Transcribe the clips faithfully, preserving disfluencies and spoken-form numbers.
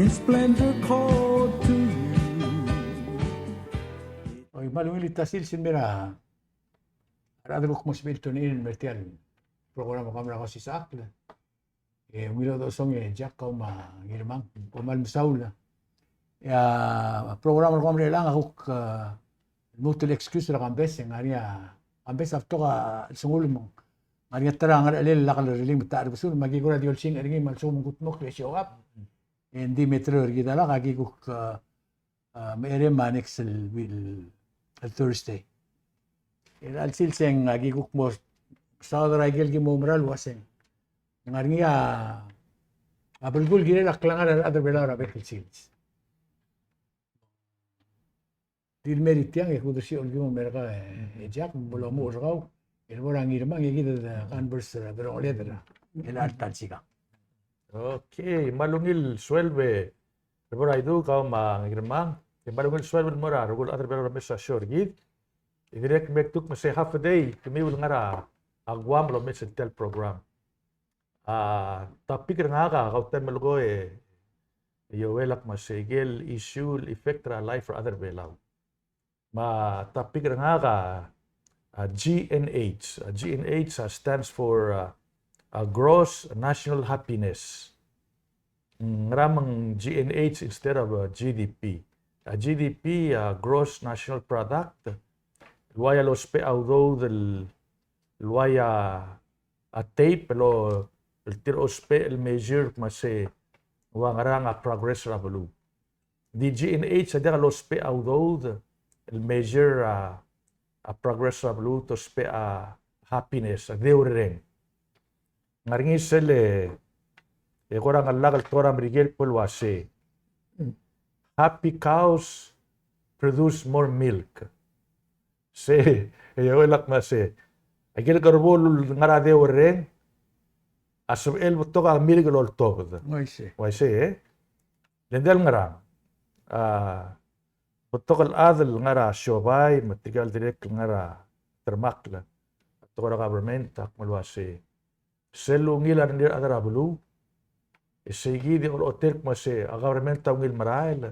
Splendor called to you. Oi, me a ungil tia el sils el mei er a rechad el kuk mo sebechir el tune in el mei er tia el program er kau me a Kosisechakl. E ungil chodechosong e Jack, kau me a Ngirmang, kom kmal mesaul. E a program er kau me a Ngirmang a kuk, e, lmuut el excuse er a Kambes, e ng ngar er ngii a, Kambes a betok a chelsengul me ng ngar er ngii a ta er a ngerechelel el lak lerellii me te ta er a besul, me aki kora di olsingch er ngii me a lsekum ng kudmokl e show up. E ng di me te er kid a lak, aki kuk, e, a, me er a next el, el, el Thursday. E a chelsel se ng aki kuk mo saod er a ikel ki mo mera el uaseng ng ngar er ngii a, a belkul el kirel a klengar er a rechad er a Belau er a bek el sils. Di le mei er tiang e kuk di olsisechakl el kmo me er kau e, e Jack, me bo lomuchel er kau, e le bo er a Ngirmang e kid a converse er a delongeled er a, el a ta el sikang. Okay, me a ungil sueleb e Rebor Aidu, kau me a Ngirmang, e me a ungil sueleb el mo er a rokui el chad er a Belau el omes er a show er kid. E dirrek el mektuk me se half a day kemiu el ngar er a Guam el omes er tia el program. A topic er ngak a kau ta el melekoi e Joel a kmo se ikel issue el effect er a life er a rechad er a Belau. Me a topic er ngak a, a G N H. A G N H a stands for, a, a Gross National Happiness. Ngera me ng G N H instead of a G D P? A G D P, a Gross National Product, el uai a lousbech a udoud el, el uai a, a tape el, el tir a ousbech el measure me se ua ngerang a progress er a beluu. Di G N H a diak lousbech a udoud el measure a, a progress er a beluu, te ousbech a happiness, a deurreng. Ng ngar er ngii sel, e kora ngak el tekoi er a Merikel el kmo el uase, happy cows produce more milk. Se, e Joel a kmo se, a ikel kerbou el ngar er a deurreng a sebechel el betok a milk el oltobed. Uaisei. Uaisei, e? Le ng diak el ngerang, a, betok el chad el ngar er a siobai me tirka el dirrek el ngar er a termakl, a tekoi er a government a kmo el uase, sel ungil a rengrir a rechad er a beluu, e sei kid a olechotel el kmo se a government a ungil merael,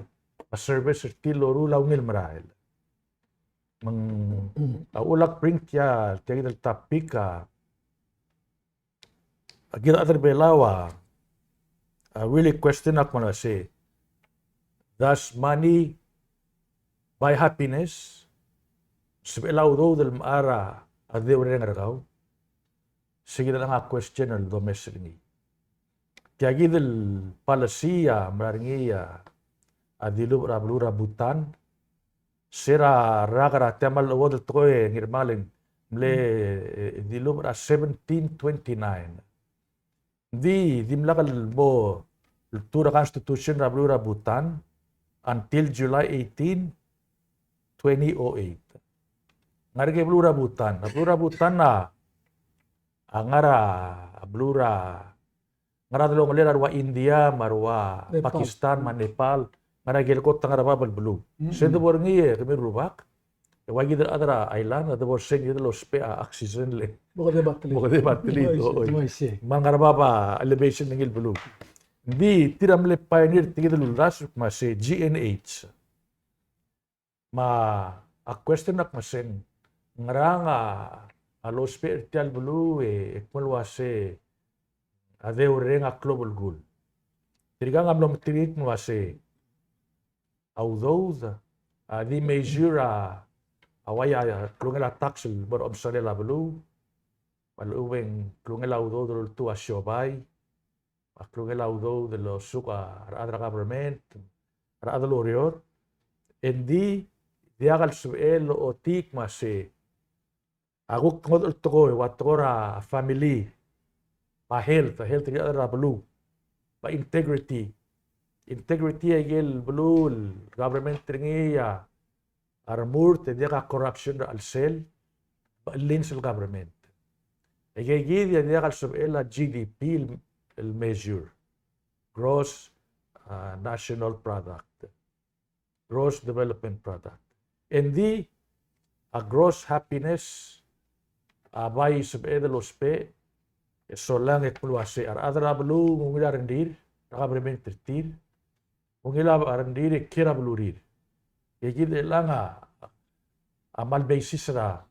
a service er tir el loruul a ungil merael. Me ng, a uchul ak bring tia, tia kid el topic a, a kid a rechad er a Belau a, a really question a kmo el uase, does money buy happiness? Sebechel a udoud el mechar a deurreng er kau? Sei kid a ngar er ngii a question el domes er ngii. Tia kid el policy a mla er ngii a, a dilubech er a beluu er a Bhutan. Se er a rak er a tia el mle uodel tekoi e Ngirmang, e ng mle, e, dilubech er a seventeen twenty-nine. Ng di, dimlak el mo ltuu er a constitution er a beluu er a Bhutan until July eighteen, twenty oh eight. Ngar er ngii a beluu er a Bhutan. A beluu er a Bhutan a, a ngar er a, a beluu er a, ngar er a delongelel a rua India me a rua Pakistan me a Nepal. Ngar er a ikel kot a ngar er a bab el beluu. Se de bo er ngii e kemiu el rubak, e ua kid el chad er a island a de bo er sei kid el ousbech a oxygen le mo kedeb a telid. Mo kedeb a telid. Oi, oi. Me a ngar er a bab a elevation er ngii el beluu. Ng di tir a mle pioneer tia kid el uldasu me se G N H. Me a question a kmo se ng ngerang a lousbech er tia el beluu e kmo el uase a deurreng a klou el belkul. Tirkang a mlo metik el kmo el uase a udoud a di measure a, a uai a klungel a tax el mo er a omesalel a beluu, me a lechub e ng klungel a udoud el oltuu a siobai, a klungel a udoud el osuk a rechad er a government, a rechad el oureor, e ng di diak el sebechel el ochotii el kmo se a kuk ngodech el tekoi, ua tekoi er a family, me a health, a health er a rechad er a beluu, me a integrity. Integrity a ikel beluu el government er ngii a a remurt e diak a corruption er a chelsel, me a chelins el government. E kid a diak el sebechel a G D P el, el measure, gross, a, national product, gross development product. Engdi a gross happiness a bai sebeched el ousbech, e solang e kmo uase a rechad er a beluu a ungil a rengrir er a government er tir, Ungil a rengrir e kiei er a belurir. E kid el chelechang a, a kmal basis er a,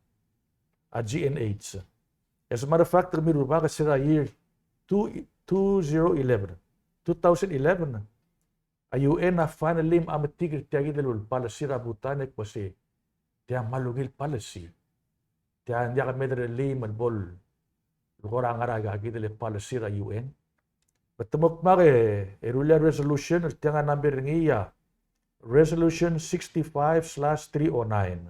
a G N H. As a matter of fact, kemiu el rubak, se er a year two, two zero eleven, two thousand eleven, a U N a finally a metik er tia kid el policy er a Bhutan el kmo se tia kmal ungil policy. Tia ng diak a mederelim el bo el kora ngar er a kid el policy er a U N. Me te mo kmak e rullii a resolution er tiang a number er ngii a Resolution sixty-five slash three oh nine.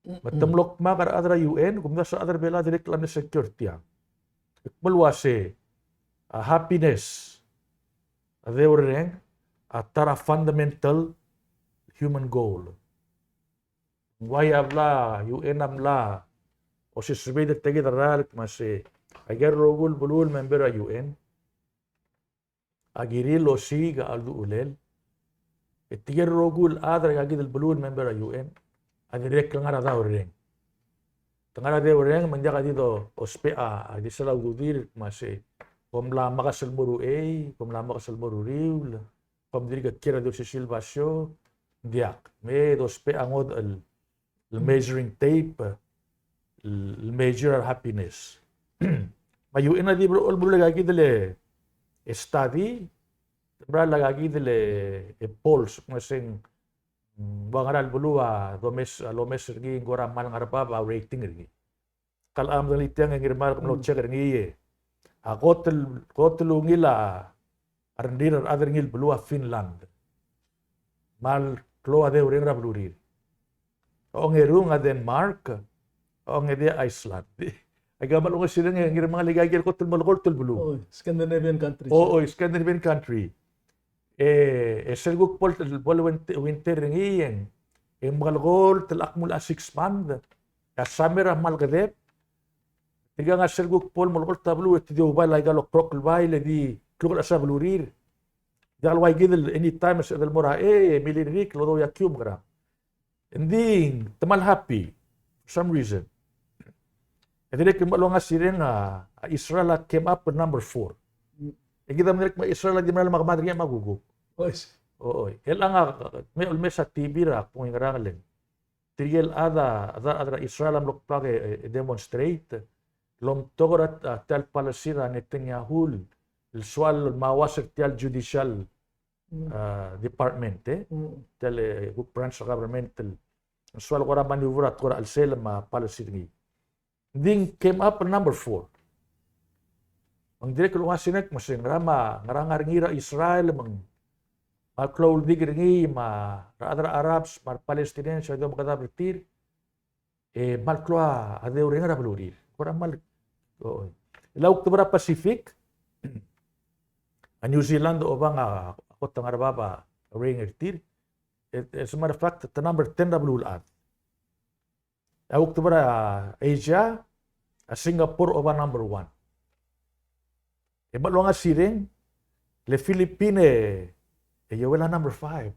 Me te mlo kmak a rechad er a U N, kumdasu a rechad er a Belau a dirrek el mle secure tiang. Kmal uase a happiness a deurreng a ta er a fundamental human goal. Ng uai a bla U N a mla osisebei er tia kid el ralm el kmo se aike el rokui el beluu el member er a U N a kirir el osiik a chelduchulel. E tirke el rokui el chad er aika kid el beluu el member er a U N a dirrek el ngar er a deurreng. Te ngar er a deurreng me ng diak a di dousbech a di sel a ududir el kmo se kom mla mekes el mo er uchei, kom mla mekes el mo er uriul, kom dirk kiei er a di osisiu el basio, ng diak. Me dousbech a ngodech el, el measuring tape el, el measure a happiness. Me a U N a di blechoel meruul aika kid el study, te mera el aika kid el polls, me se ng, mm, ua ngera el beluu a domes, a lomes er ngii, ng kora kmal ngar er bab a rating er ngii. Kal a medengelii tiang e Ngirmang a mlo check er ngii e a kot el, kot el ungil a rengrir a rechad er ngii el beluu a Finland. Kmal klou a deurreng er a belurir. Ongerung a Denmark, ongedei a Iceland. Aika kmal ongesireng e Ngirmang a le aika el kot el melekolt el beluu. Oh, Scandinavian countries. Oh, oh, Scandinavian country. E, e sel kuk bo el, bo el winter, winter er ngii e ng, e ng melekolt el ak mul a six month. E a summer a kmal kedeb. Tirka a sel kuk bo el melekolt a beluu e te di oubail aika el okrokl el bail e di kluk el chais a belurir. Diak el ua kid el anytime e sebeched el mo er a, e, e milirrik el odoui a kiu mekerang. Ng di te kmal happy for some reason. E dirrek el mlo ngasireng a, a Israel a came up number four. E kid a mle dirrek me a Israel a di mera el mekemad er ngii me a kukuk. Oi. Oi. El ngar a, me a omes a T V er a kmo ng ngerang el tirke el chad, a chad er a Israel a mlo kbak e, e demonstrate el omtok er a, a tia el policy er a Netanyahu el soal el mauas er tia el judicial a, department, e. Tia el, e, kuk branch er a government el soal kora maneuver a tekoi er a chelsel me a policy er ngii. Ng di came up number four. Me ng dirrek el ongasireng el kmo se ngera me a, ngera ngar er ngii er a Israel me ng kmal klou a uldik er ngii me a rechad er a Arabs me a re Palestinians a di omekedab er tir. E kmal klou a deurreng er a belurir. Kora kmal, o, el a kuk tebel er a Pacific, a New Zealand a obang a kot el ngar er bab a reng er tir. E, as a matter of fact, te number ten er a beluulechad. A kuk tebel er a Asia, a Singapore a oba number one. E me a longasireng, le Philippine, e, e ouel a number five.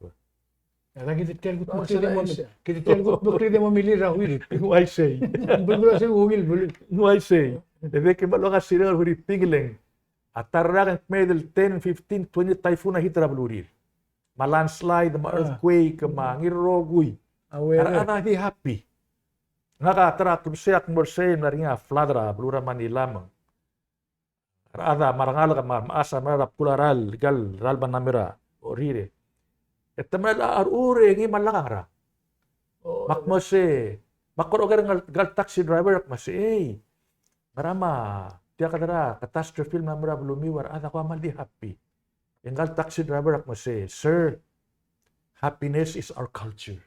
A kid a tia el kutmokl er a, kid a tia el kutmokl er a mo milil er a Huiriping. Ng uaisei. Ng belkul a se ungil beluu. Ng uaisei. E dirrek el me a longasireng a Huiriping e le ng a ta er a rak e ng kmeed el ten, fifteen, twenty typhoon a hit er a belurir. Me a landslide, me a earthquake, me a ngii el rokui. A rechad a di happy. Ngak a ta er a klebesei ak mo er sei, e mla er ngii a flood er a beluu er a Manila me ng a rechad a me a rengalek me a remechas a mera er a bkul a rael, ikal rael me a mera orrir. E te mera el a rechad e ngii me a lak a ngerang. Me ak mo se, me ak kora oker er ngii el taxi driver me ak mo se, ei, ngera me a tia kede er a catastrophe el mla mo er a belumiu a rechad a kuk kmal di happy. E ngii el taxi driver a kmo se, sir, happiness is our culture.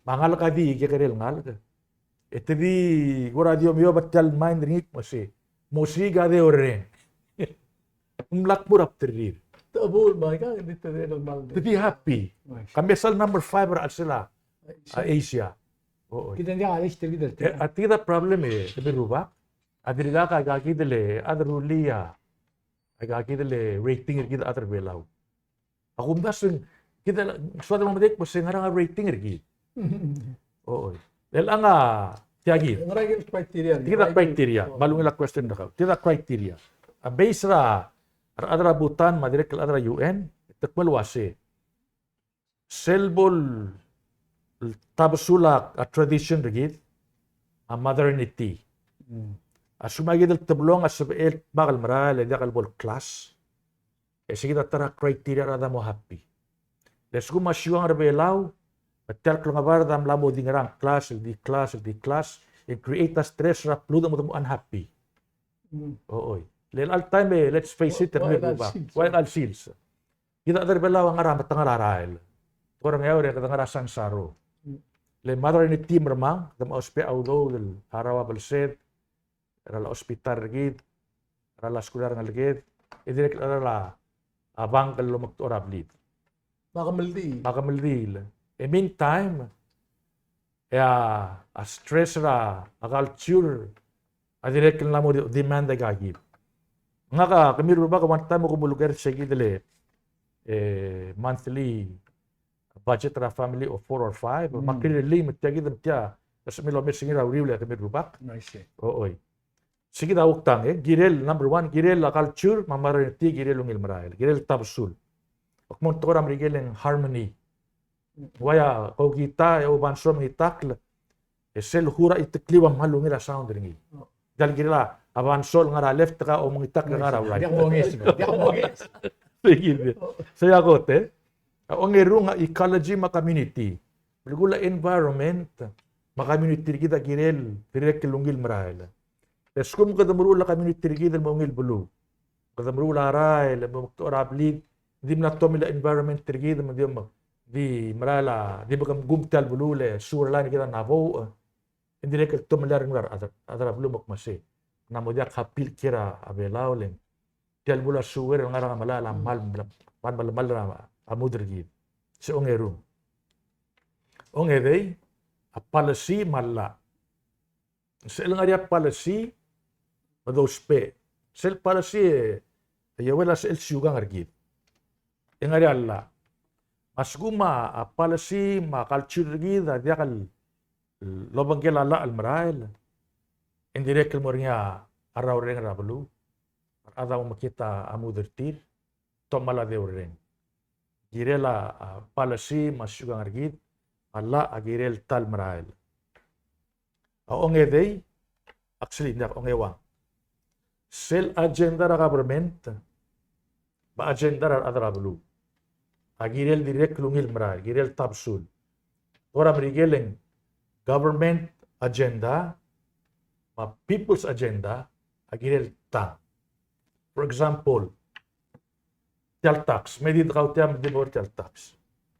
Me a ngalek a di kekerei el ngalek. E te di kora di omiob a tia el mind er ngii el kmo se, mosiik a deurreng. Ng mla kmo er a bderrir. Te bo el maika, e di te di el mal. Te di happy. Ka mesa el number five er a chelsel a Asia. O, o. Kid a di a list er kid el, e, a tia kid a problem e, te di rubak. A dirkak aika kid el, a de rullii a aika kid el rating er kid a chad er a Belau. A kumdasu e ng, kid a soad el mo medengei el kmo se ngerang a rating er kid. O, o. Chelechang a tia kid. Ngerang a criteria. Tia kid a criteria. Me a ungil a question er kau. Tia kid a criteria. A base er a, er a chad er a Bhutan me a dirrek el chad er a U N, Te kmo el uase, sel bo el tabesul a, a tradition er kid, a modernity. Mm. A lsekum me kid el teblong a sebechel el dmak el merael e diak el bo el clash, e se kid a ta er a criteria er a rechad a mo happy. Le lsekum a siukang er a Belau, me tia el klengebard a mla mo di ngerang clash, el di clash, el di clash, e create a stress er a pludech me de mo unhappy. Mm. Oi. Le chelecha el taem e, let's face it, e kemiu el rubak. Ua chelecha el sils. Kid a chad er a Belau a ngar er a metengel a rael. Kora ngeaur e kede ngar er a sansaro. Mm. Le modernity a mermang, kede mo ousbech a udoud el harau a blsed er a hospital er kid, er a skuul er a rengeleked, e dirrek el chelecha a bank el omekdechor a blid. Me a kemeldiil. Me a kemeldiil. E meantime, e a, a stress er a, a culture a dirrek el mla mo di-, demand aika kid. Ngak a kemiu el rubak a one time a kumulker se kid el, e, monthly budget er a family of four or five, mm, me a clearly me tia kid me tia, e se mlo omes er ngii er a uriul e kemiu el rubak. I see. Oi. Se kid a oktang, e, kirel, number one, kirel a culture, me a modernity, kirel ungil merael, kirel tabesul. Ak mo ng tekoi er a Merikel e ng harmony. Ua ia, ko kita, e obanso mengitakl, e sel hura itekliu a mle ungil a sound er ngii. Diak el kirel a banso el ngar er a left, ka omengitakl el ngar er a right. Diak monges, diak monges. Sei kid. Sei a kot, e. A ongerung a ecology me a community. Belkul a environment me a community er kid a kirel, dirrek el ungil merael. E lsekum kede meruul a community er kid el mo ungil beluu, kede meruul a rael, el mo omekdechor a blid, di mla tomellii a environment er kid, me di, di merael a, di mekemkum tia el beluu, le sewer line er kid a nabouch, e ng dirrek el tomellii a rengrir a rechad er a beluu me kmo sei, ng mo diak happy el kiei er a Belau, le ng tia el beluu a sewer el ngar er a Ngemelachel a mal, mal melemall er a, a mud er kid. Se ongerung. Ongedei, a policy me a llach. Sel ngar er ngii a policy me dousbech. Sel policy e, e Joel, a sel siukang er kid. E ngar er ngii a llach. Me a lsekum a policy me a culture er kid a diak el obengkel a llach el merael, e ng dirrek el mo er ngii a rraurreng er a beluu. A rechad a mo mekngit a mud er tir, tomall a deurreng. Kirel a, a policy me a siukang er kid, a llach a kirel ta el merael. A ongedei, actually, ng diak, ongeuang. Sel agenda er a government me a agenda er a rechad er a beluu a kirel dirrek el ungil merael, kirel tabesul. Kora Merikel e ng government agenda me a people's agenda a kirel tang. For example, tia el tax, me di dekautiam di bo er tia el tax.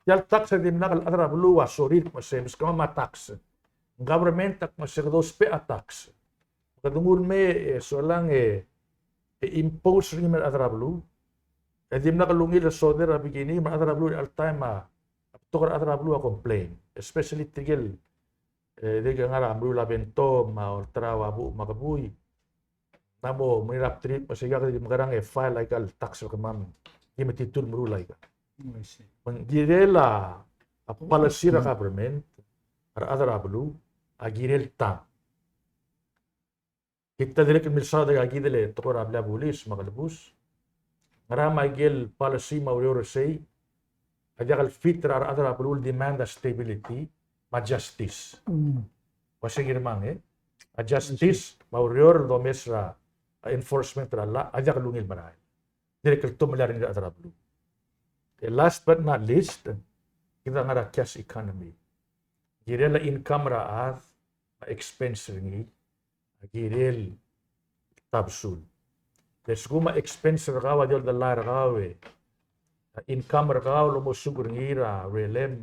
Tia el tax a dimlak el chad er a beluu a sorir el kmo se, meskemam a tax. Government a kmo se kede ousbech a tax. Kede nguu el mei e solang e, e impose er ngii me a rechad er a beluu. E dimlak el ungil el sodel er a beginning, me a rechad er a beluu er chelecha el taem a, a betok er a rechad er a beluu a complain. Especially tirke el, e, dirk ngar er a meruul a bento, me a olterau a buch me a kebui. Ng mo, mo er a trip, me se kid a di mekerang e file aika el tax er kemam, di metitur meruul aika. I see. Me ng kirel a, a policy er a government, a rechad er a beluu, a kirel tang. Kid a dirrek el milsaod aika kid el tekoi er a blil a bulis me a kelebus. Ngera me aike el policy me a ureor er sei a diak el fit er a rechad er a beluu el demand a stability me a justice. Mm. Ua se ng kirmang, e? A justice me a ureor el domes er a, a enforcement er a llach a diak el ungil merael. Dirrek el tomellii a rengrir a rechad er a beluu. E last but not least, kid a ngar er a cash economy. Kirel a income er a chad, a expense er ngii, a kirel tabesul. Le lsekum a expense er kau a di oldelai er kau e a income er kau el omosuk er ngii er a relem,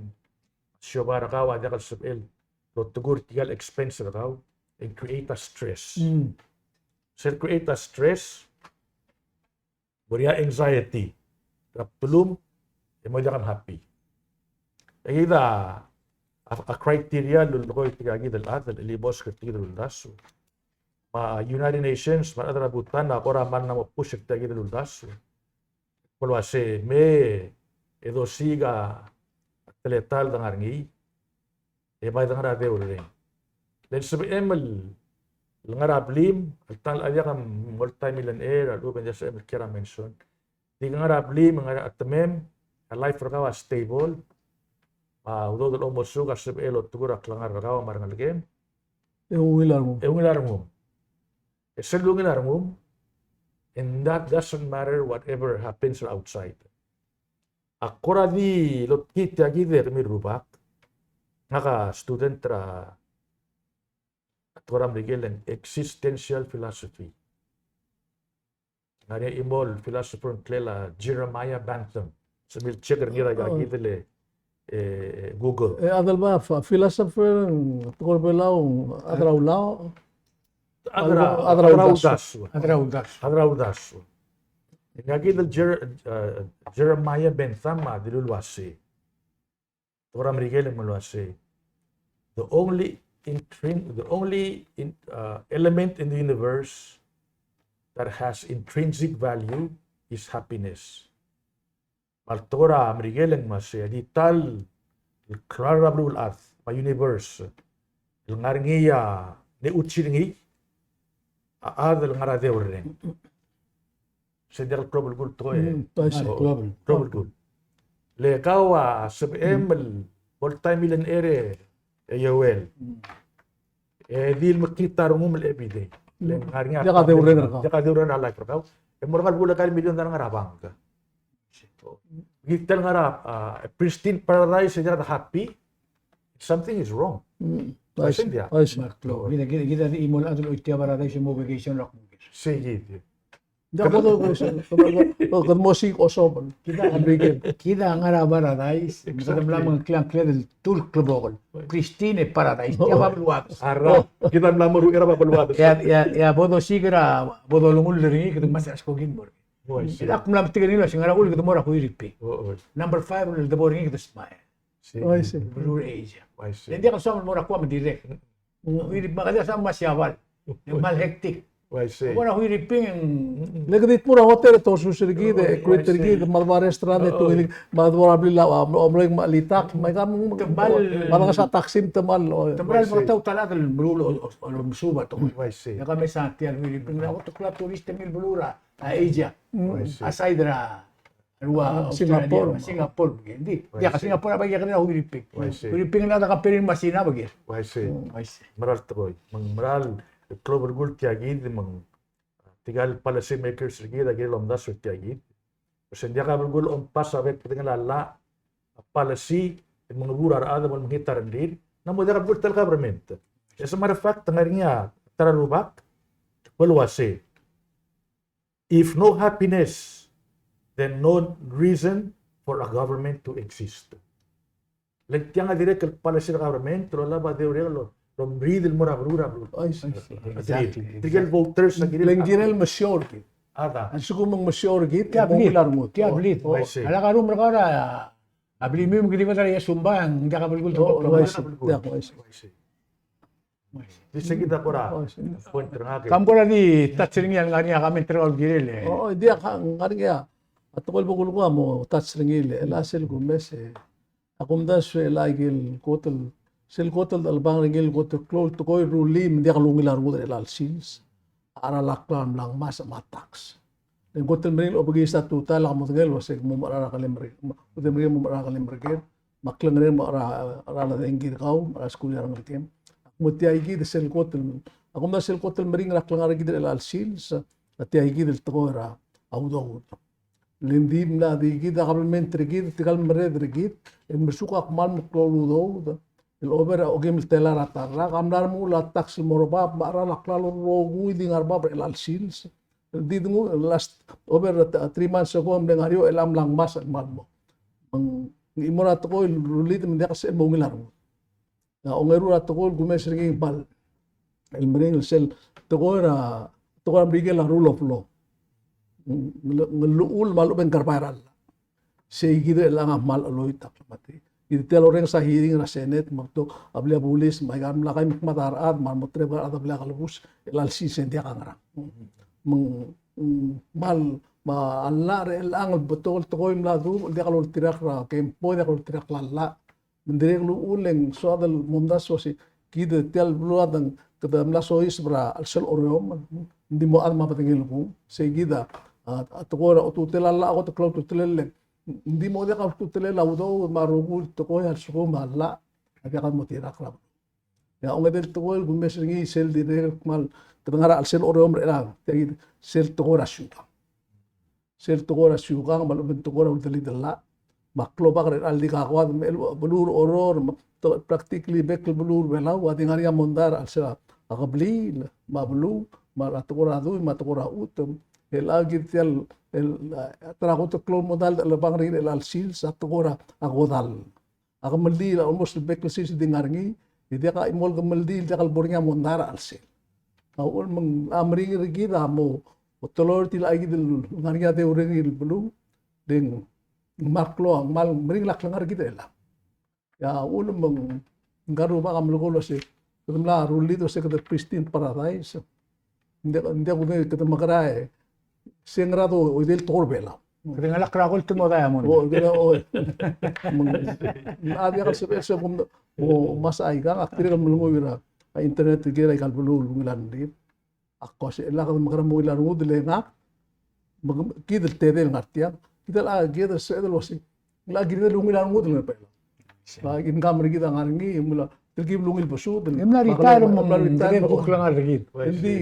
siobai er kau a diak el sebechel el otekur tirka el expense er kau, e ng create a stress. Mm. Sel create a stress, mo er ngii a anxiety er a bdelum, e mo diak el happy. E kid a, a, a criteria el lulekoi tirka kid el chad el chelibosk er tir el uldasu. Me a United Nations me a rechad er a Bhutan a kora mla mo push er tirka kid el uldasu. Kmo el uase me e dosiik a teletael el dengar er ngii, e bai de ngar er a deurreng. Le ng sebechem el ngar er a blim, el ta el diak a multi-millionaire, a lechub e ng diak sebechem el kiei er a mansion. Di ke ngar er a blim, ngar er a chetemem, a life er kau a stable, me a udoud el omesuk a sebechel el otekur a klengar er kau me a rengelekem. E ungil a rengum. E ungil a rengum. E sel ungil a rengum, and that doesn't matter whatever happens outside. A kora di lotkii tia kid e kemiu el rubak, ngak a student er a, a tekoi er a Merikel el existential philosophy. Ngar er ngii a chimo el philosopher el ngklel a Jeremiah Bentham. Se milcheck er ngii er a ikakid el, e, Google. E, a delba, ph-, philosopher, tekoi er a Belau, a deraulau. A dera-, a derauldasu. A derauldasu. A derauldasu. Ikakid el Jer-, e, Jeremiah Bentham a dilu el uase, tekoi er a Merikel el uase, the only intrin-, the only in-, uh, element in the universe that has intrinsic value is happiness. Me a tekoi er a Merikel el uase, a di ta el klalo er a beluulechad, me a universe, el ngar er ngii a neuchi er ngii, a chad el ngar er a deurreng. Se diak el klou a belkul tekoi. Mm, bai se. O, klou a belkul. Klou a belkul. Le kau a sebechem el multi-millionaire e Joel. Mm. E di le mekngit a rengum el everyday. Le ngar er ngii a, diak a deurreng er kau. Diak a deurreng er a life er kau. E mo er ngii a belkul a kau el million a ngar er a bank. Kid el ngar er a, a, pristine paradise, e diak a happy. Something is wrong. Mm. Bai se. Bai se. Kid a, kid a, kid a di chimo el chad el choitii a paradise e mo vacation er a kuk. Sei kid. Diak bo do, bo, bo, bo, kede mo siik a osobel. Kid a, kid a ngar er a paradise, kede mla mengklii a ngklel el tul klebokel. Pristine paradise, tia a bab el uates. Arra, kid a mla mo er a bab el uates. Ia, ia, ia, bo dosiik er a, bo dolengull er ngii, kede ngmasech a skoki el mo er ngii. Oi, sei. Ak mla metik er ngii el uase ngar er a uchul kede mo er a Huiriping. O, oi. Number five el debo er ngii kede smael. Sei. Oi, sei. Beluu er a Asia. Oi, sei. E ng diak el soam el mo er a Guam direct. Mm. Huiriping, me a kede soam el mo er a Siabal. E ng kmal hectic. Oi, sei. Mo er a Huiriping. Mm. Le kede di mo er a hotel e tosus er kid, e, oi, oi, create er kid, sei, me a restaurant e, oi, oi, tungil, me a bo er a blil a, a, a mlo, mlo, me a litak, me a ikang, te kmal, me a ngesang a taxi me te kmal, oi, te kmal, oi, sei, me a ta el chad el meruul o, o, o, omesuub a tekoi. Oi, sei. E kemiu a mesa tia el Huiriping, a kot el klou a tourist el mei el beluu er a, a Asia. Mm. Oi, sei. A side er a Rua, a, Australia, Singapore. Singapore, me ng di. Bai se. Diak, Singapore a bai diak er a Huiriping. Bai se. Huiriping a diak a compare me a Sina, bai. Bai se. Mm. Bai se. Mera el tekoi. Me ng mera el klou a belkul tia kid, me ng tirka el policy makers er kid a kirel omdasu er tia kid. Because ng diak a belkul el ompass a bek el bedengel a llach, a policy, el mengebuul a rechad, me ng mekngit a rengrir. Ng mo diak a belkul tia el government. As a matter of fact, te ngar er ngii a ta er a rubak, bo el uase, if no happiness, then no reason for a government to exist. Le ng tiang a dirrek el policy er a government, el olab a deurreng el, el omriid el mo er a beluu, er a beluu. Oi, sei. Exactly. Tirke el voters a kirel, le ng kirel mesiou er kid. A da. A lsekum ng mesiou er kid, tia a blid. Tia a blid. Oi, sei. A lak a rum er kau er a, a blimiu me ng di bo er a iesumba, ng diak a belkul. Oi, sei. Diak, oi, sei. Di se kid a kora point er ngak e. Kam kora di touch er ngii a ngar er ngii a comment er kau el kirel e. O, diak, a ngar er ngii a tekoi el bo kulekoi a mo touch er ngii el, el a sel kumes e. A kumdasu e, el a ikel kot el, sel kot el chelebangel er ngii el kot el klou el tekoi el rullii me ng diak lungil a rengud er chelecha el sils. A cheral a klalo el mla ngmasech me a tax. Le ng kot el meringel obekiis a tutau el ak modengei el uase ke mo mecherar a kelem er, mo, mo mecherar a kelem er ker, me a klengerenger mo cherar a dengki er kau, me cherar a skuul er a rengelekem. Ak mo tia kid sel kot el, a kumdasu sel kot el meringel er a klengar er kid er chelecha el sils, a tia kid el tekoi er a udoud. Le ng di mla di kid a kabelment er kid, tirka el merreder er kid, el mlesuk a kmal meklou el udoud, el ober a okeim el tela er a ta el rak, a mla remuul a tax el mo er bab, me a cheral a klalo el rokui di ngar er bab er chelecha el sils. El di denguu, last, over, uh, three months ago, me ng ngar er eou el mla ngmasech el kmal mo. Me ng chimo er a tekoi el rullii me ng diak sel mo ungil a rengud. A ongeru er a tekoi el kumes er ngii el kmal, el meringel sel tekoi er a, tekoi er a Merikel a rule of law. Ng, ng llechul me a lechub e ng kerebai er a llach. Sei kid er chelechang a kmal cheloit a klemad. Kid tia el orrenges a hearing er a Senate, me a betok a blil a bulis, me aika el mla kai mekmad a rechad, me a remoterebek a rechad er a blil a kelebus, el a lsils e ng diak a ngerang. Me ng, mm, kmal, me a llach er chelechang el betok el tekoi el mla duubech, el diak loltirakl er a kempo, diak loltirakl a llach. Me ng dirrek el uchul e ng soad el momdasu el uase, kid tia el beluad e ng kede mla soiseb er a chelsel a Oreom, ng di mo chad me a bedengel kung, sei kid a, a, a tekoi er a otutel a llach, a kot el klou a otutel el Ng di mo diak a ultutelel a udoud me a rokui el tekoi a lsekum a llach a diak el mo dirrek er a beluu. E a ongedei el tekoi el kumes er ngii sel dirrek el kmal, kede ngar er a chelsel orreom er chelechang, tia kid sel tekoi er a siukang. Sel tekoi er a siukang me a lechub e ng tekoi er a uldelidellach. Me a klobak er chelechang el di kakoad me a beluu er Oreor, me a practically bek el beluu er Belau a di ngar er ngii a mondai er a chelsel a kebliil, me a beluu, me a tekoi er a dui, me a tekoi er a chutem. El a kid tia el, el, a, ta er a kot el klou el mondai el chelebangel er ngii er chelecha el sils, a tekoi er a kodall. A kemeldiil a almost bek el sils a di ngar er ngii, e diak a chimo el kemeldiil, diak el bo er ngii a mondai er a chelsel. A uchul me ng, a meringel er kid a mo, mo tolerate el a kid el ngar er ngii a deureng el beluu, e ng kmal klou, kmal meringel a klengar er kid er chelechang. E a uchul me ng kuk rubak a melekoi el uase, kede mla rullii el uase kede pristine paradise. Ng diak, ng diak kudengei kede mekerang e se ngera doidel tekoi er Belau. Kede ngalek er a gold me a diamond. O, kede, o. Me ng, a diak el sebechel se kom, o, mesa aikang, ak dirrek el melengui er a internet er kid er aika el beluu el ungil a rengrir. Ak kmo se el a kede mekerang me ungil a rengud el ngak, me kid el tedei el ngar tiang, kid el a, kid el sebeched el uase ng locha kired el ungil a rengud el ngar er Belau. Ng ka mer kid a ngar er ngii, me ng locha telkib el ungil besud. E mla retire, me ng retire, me ng kuk ngar er kid. Ng di,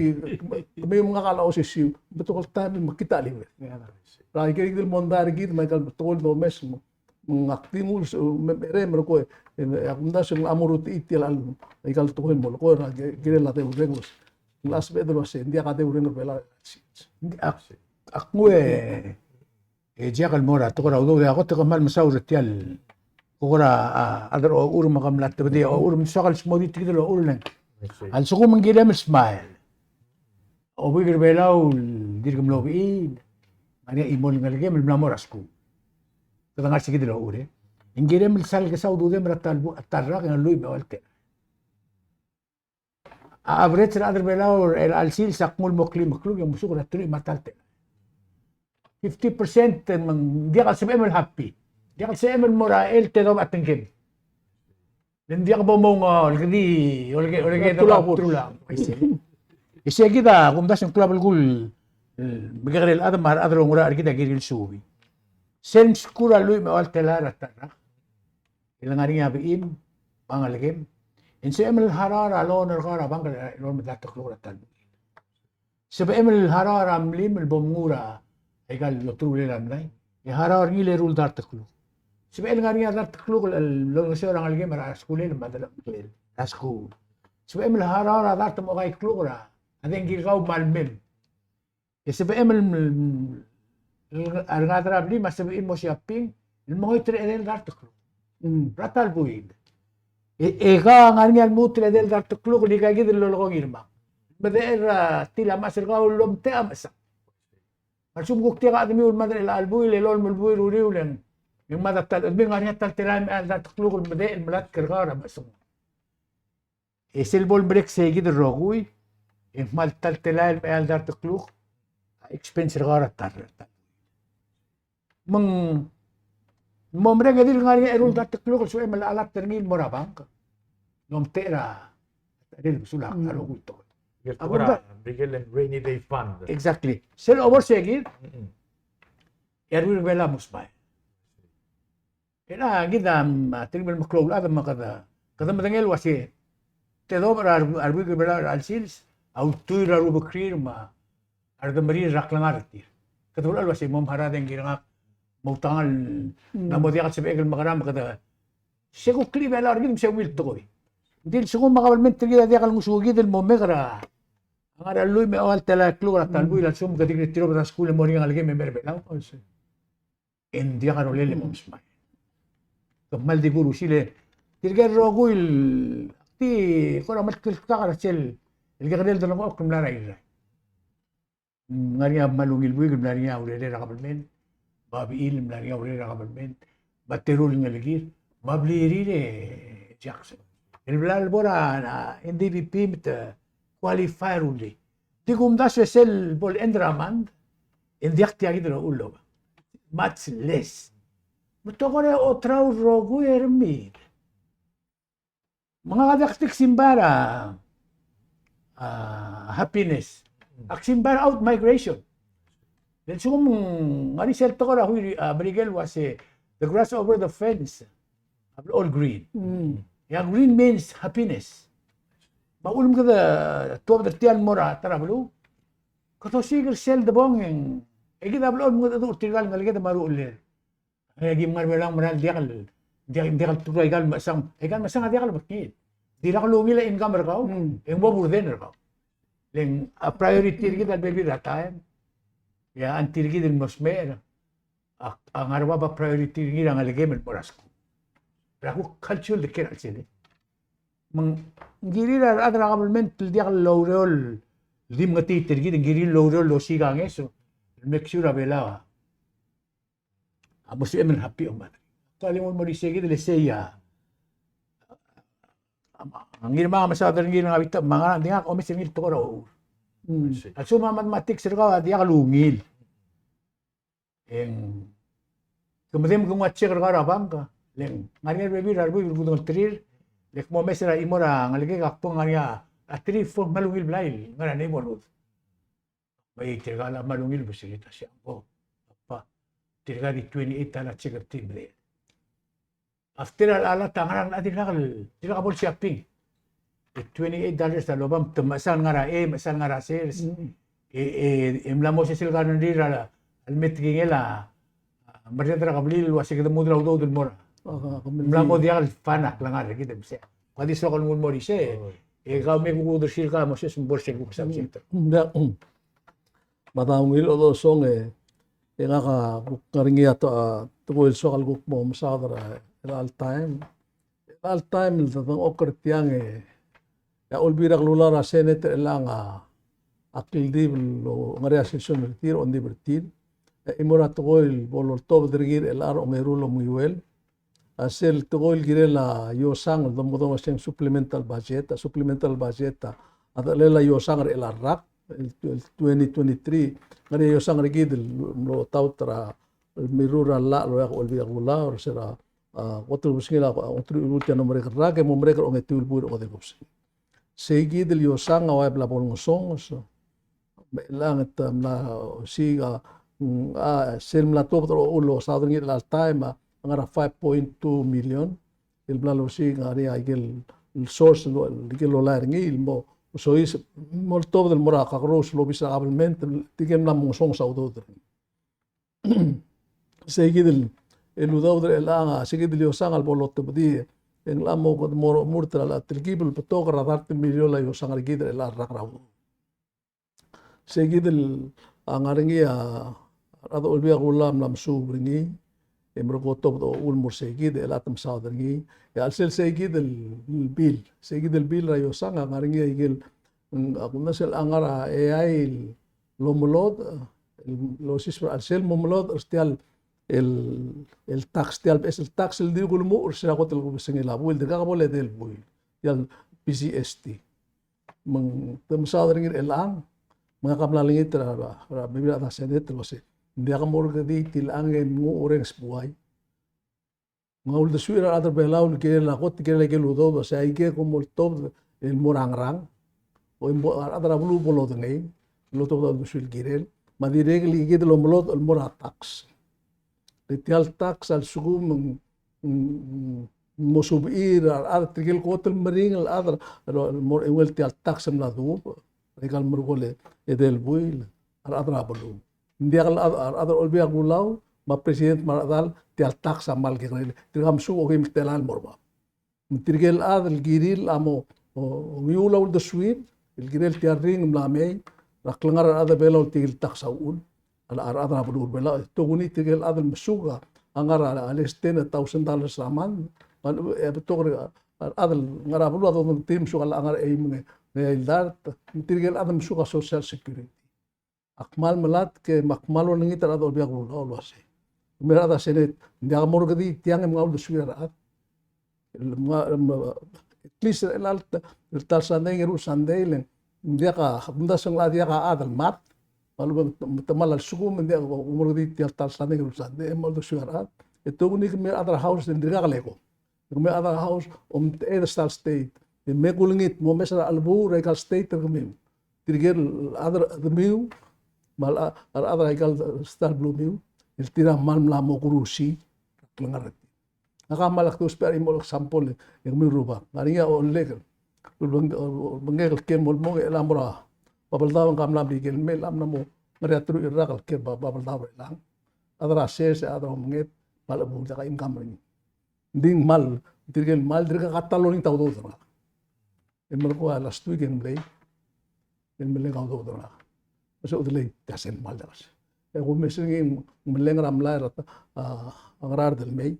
kemiu me ngak a locha osisiu, betok el taem el mekngit a cheliued. Ng locha kired el mondai er kid, me aika el betok el domes, me ng ak di nguu el se, me, me, me, me, ko, e, e, a kumdasu e ng locha mo rutechii tia el, aika el tekoi el mo, ko, er a, ke, kirel a deureng el uase. Ng locha sebeched el uase, ng diak a deureng er Belau. Ak, ak nguu e, e diak el mo er a tekoi er a udoud, e a kot e ke kmal mesaul er tia el, ko er a, a, a chad er a ochur me ke mla tebedii a ochur, me ng soak el smodii tia kid el ochur el ng. A lsekum ng kirem el smile. Obuik er Belau el dirk mlo bechiil, ng ngar er ngii a chimo el ngelekem el mla mo er a skuul. Kede ngar er se kid el ochur, e. Ng kirem el sal kesai a ududem er a ta el bu-, ta el rak e ng lluich me a eua el telael. A average er a chad er Belau er chelecha el sils a knguu el mo kleim el kluk e ng mesuk er a teruich me a ta el telael. Fifty percent me ng diak el sebechem el happy. Diak el sebechem el mo er a el tedobech a tengkem. Le ng diak bo mong, a, olekedii, oleke-, oleke-, tulabor. Tulabor. Isei. Isei kid a kumdasu e ng klou a belkul, e, mekekerei el chad me a rechad el oungerachel er kid a kirir el suubii. Sel mskur a lluich me a eua el telael er a ta el rak el ngar er ngii a bechim, me a ngelekem, e ng sebechem el harau er a loan er kau er a bank el, el, el, el dart el kluk er a ta el buil. Sebechem el harau er a mlim el bo mnguu er aika el oterulel a mlai, e harau er ngii el eru el dart el kluk. Sebechel ngar er ngii a dart el kluk el, el, el olengeseu er a ngelekem er a skulel me a delengcheklel er a skuul. Sebechem el harau er a dart el mo okai el kluk er a dengki er kau me a lemem. E sebechem el, el, el, a rengar er a blim a sebechir el mo shopping, el mengoit er a edei el dart el kluk. Mm. Er a ta el buil. E, e kau a ngar er ngii a lmuut er a edei el dart el kluk, el ika kid el lolekoi ngii er a mang. Medechel er a tir a mechas er kau el omtechei a mechesang. Me a lsekum kuk diak a chedemiu el mad er chelecha el buil, e lolem el buil er uriul e ng, e ng mad a ta el chedemik, ng ngar er ngii a ta el telael me a eai el dart el kluk el medechel el melatk er kau er a mechesang. E sel bo lemerek sei kid el rokui, e ng kmal ta el telael me a eai el dart el kluk a expense er kau er a ta el, ta el. Me ng, mo merek e dirk ngar er ngii a eru el dart el kluk el sebechem el alert er ngii el mo er a bank. Ng omtechei er a, er a besul a, mm, a rokui el tekoi. Ikel tekoi er a, ikel rainy day fund. Exactly. Sel obo er sei kid, mm-mm, e a ruebet er Belau a mo smile. E a kid a, mm, a telkib el meklou el chad me kede, kede medengei el uasei, tedobech er a re-, a rebuik er Belau er a chelecha el sils a ultuil er a rubekrir me a redemerir er a klengar er tir. Kede blechoel el uasei, mo mechar a dengki er ngak, mo outangal, mm, ng mo diak el sebechek el mekerang me kede, se kuk klechibelau er kid me se ungil tekoi. Ng di lsekum a kabelment er kid a diak el ngosukid el mo mekera, a ngar er a lluich me a eua el telael el kluk er a ta el buil a lsekum ke dirk tirobed er a skuul e mo er ngii a ngelekem e mei er Belau. E ng diak a rolel e mo smile. Ke kmal di kuruul sel, tirke el rokui el, di kora melekoi el kak er sel, el kekerei el delengchokl el mla er a Irrai. Ng ngar er ngii a kmal ungil buik el mla er ngii a urerel er a kabelment, me a bechil el mla er ngii a urerel er a kabelment, me a teru el ngelekir, me a blirir e Jackson. El bla lebo er a, a, N D P P me te qualify a rullii. Di kumdasu e sel bo el end er a month, e ng diak tia kid el uchul el oba. Much less. Me te kora oterau el rokui e remir. Me ngak a diak di ksimbai er a, a, happiness. Ak simbai er a out migration. Le lsekum ng ngar er ngii sel tekoi er a Hui-, a Merikel el uase, "The grass over the fence a blechoel green." Mm. E a green means happiness. Me a uchul me kede tuobed er tia el mo er a ta er a beluu, kede osiik er sel debong e ng, e kid a blechoel mengedecheduch er tirka el ngeleked me a ruchellel. E aki mngar er a Belau el mera el diak el, diak, diak el tekoi er a ikal mechesang, ikal mechesang a diak el mekngit. Di lak lungil a income er kau, mm, e ng mo burden er kau. Le ng a priority er kid a lebebil er a taem. E a tir kid el mo smecher a, a ngar er a bab a priority er ngii er a ngelekem el mo er a skuul. Er a kuk culture el dekiei er a chelsel. Me ng kirir a rechad er a government el diak loureor el di mengetit er kid, ng kirir el loureor el osiik a ngeso el make sure a Belau a a mo sebechem el happy a mad. Ko a lenguu el mo er isei kid el sei a, a, a ngii me a mesaod er ngii el ngar er a bita me a ngerang, ng di ngak a omes er ngii el tekoi er a uchul. Mm. A lsekum a mathematics er kau a diak lungil, e ng, ke medem ke nguu a check er kau er a bank, le ng ngar er ngii a rebebil er a rebuik el kudengelterir, le ke mo omes er a chimo er a ngelekek a kbo ngar er ngii a three, four, kmal ungil blai el ngar er a neighborhood. Me tirka a kmal ungil el besiik a siang ko. Apa, tirka di twenty-eight dollar check er tir el mle. After a, a, a ta ngar er a, a tirka el, tirka bo el shopping. E twenty-eight dollars a loba me te mechesang el ngar er a A, mechesang el ngar er a sers. Mm. E, e, e mla mo sesei el governor er a, a leme tekingel a, a, merreder er a kebliil el uase kede mudel a udoud el mo er a. Mla mo diak el fund a klengar er kid el mesa. Ko a di soak el nguu el mo er isei. E kau me kuk uldersii er kau a Moses me bo er sel kuk subject. Mm. Me a ungil chodechosong e, e ngak a kuk ngar er ngii a to, a, tekoi el soak el kuk mo mesaod er a, er a chelecha el taem. Er a chelecha el taem el dodengchokl er tiang e, e a Olbiil er a Kelulau er a Senate er chelechang a, a kldibel el ngar er ngii a session er tir, ongdibel er tir. E chimo er a tekoi el bo loltobed er kid er chelecha el ongeru el omenguiuel a sel tekoi el kirel a iosang el domekedong el se ng supplemental budget, a supplemental budget a, a dechelel a iosang er chelecha el rak, el, el twenty twenty-three, ngar er ngii a iosang er kid el mlo taut er a, el mirruul er a llach el oeak a Olbiil er a Kelulau, er se er a, a, kot el kebesengil a, a, ongetiu el buil tia el mo merek el rak, e mo merek er a ongetiu el buil er a ongetiu el kebesengil. Sei kid el iosang a ua bla bo longesonges. Me chelechang e te mla osiik a, mm, a, sel mla tuobed er a uchul el saod er ngii er chelecha el taem a ngar er a five point two million. El mla losiik a ngar er ngii a ikel source el, el ikel lolai er ngii el mo sois, mo tuobed el mo er a kakerous el obis er a kabelment, tirke el mla mo ngesonges a udoud er ngii. Sei kid el, el udoud er chelechang a, sei kid el iosang el bo lotebedii, e ng locha mo kede mo remurt er a telkib el betok er a dart el miliol a iosang er kid er chelecha el rak er a udoud. Sei kid el, a, ngar er ngii a, a rechad er a Olbiil er a Kelulau a mla mesuub er ngii, e merekong e tobed a uchul el mo er sei kid, e chelecha te mesaod er ngii, e a chelsel sei kid el, el bill, sei kid el bill er a iosang a ngar er ngii a ikel, mm, a kumdasu el ngar er a A I el omelodech, el osiseb er a chelsel mo melodech er tia el, el tax, tia el beches el tax el di kulemuchel er se er a kot el kebesengil a buil, dirkak bo el edei el buil, tia el P G S T. Me ng te mesaod er ngii er chelechang, me ngak a mla olengit er a, er a, er a bebil er a Senate el uase, ng diak mo er kede tilechang e ng mo orrenges buai. Me ng uldesuir a rechad er a Belau el kirel a kot, kirel a ikel udoud, el uase aike kom oltobed el mo er a ngerang, e bo, a rechad er a beluu bo lodengei, lotobed a uldesuir el kirel, me a dirrek el kid el omelodech el mo er a tax. Le tia el tax a lsekum ng, ng, ng mo subechir a rechad, tirke el kot el meringel el chad el mo er a eungel tia el tax el mla duubech, er aika el merekong el edei el buil, a rechad er a beluu. Ng diak el chad, a rechad er a Olbiil er a Kelulau, me a president me a rechedal, tia el tax a kmal kekerei, tirka a mesuk a okeim el telael el mo er bab. Me tirke el chad el kirir a mo, o, ongiul a uldesuir, el kirel tia el ring el mla mei, er a klengar er a rechad er a Belau el tirke el tax a uchul, a, a rechad er a beluu er a Belau, e tokuni tirke el chad el mesuk a ngar er a less than a thousand dollars er a month, me a, e betok er a rechad el ngar er a beluu a dodengei tir el mesuk a ngar er a eim me a eai el dart, me tirke el chad el mesuk a Social Security. Ak kmal melatk e me ak kmal olengit er a rechad er a Olbiil er a Kelulau el uase, me a rechad er a Senate, ng diak mo er kede tiang e mngai uldesuir a rechad. El mnga, em, at least er chelecha el ta el Sunday, ngeru el Sunday, le ng diak a, kumdasu ng locha diak a chad el mad, me a lechub e te kmal a lsekum e ng diak mo er kede tia el ta el Sunday, ngeru el Sunday, e mngai uldesuir a rechad. E tokuni kemiu a rechad er a House, e ng dirkak lekong. Kemiu a rechad er a House, omteched er a ta el state. E me kulengit, momes er a chelebuul er aika el state er kemiu. Tirke el chad er a chedemiu, Me a, a rechad er aika el state el belumiu, el tir a kmal mla mo kurusi, klengar er tir. Ngak a kmal ak dousbech a chimo el example, e kemiu el rubak. Ng ngar er ngii a olek, ulebeng-, ulebengkel el kem el mo, el mo er a Babeldaob, e ng mla merikel el mei, el mla mo ngar er ngii a teruich el rak el ker er a Babeldaob er chelechang. A chad er a sers, a chad er a omenged, me a lechub e ng diak a income er ngii. Ng di ng kmal, tirke el kmal, dirkak a ta el olengit a udoud er ngak. E merekong a last week e ng mlei, e ng mle ngii a udoud er ngak. Me se udelei, tia sel kmal diak. E kumes er ngii, ng mle ngar er a mlai er a, a, a Ngaraard el mei.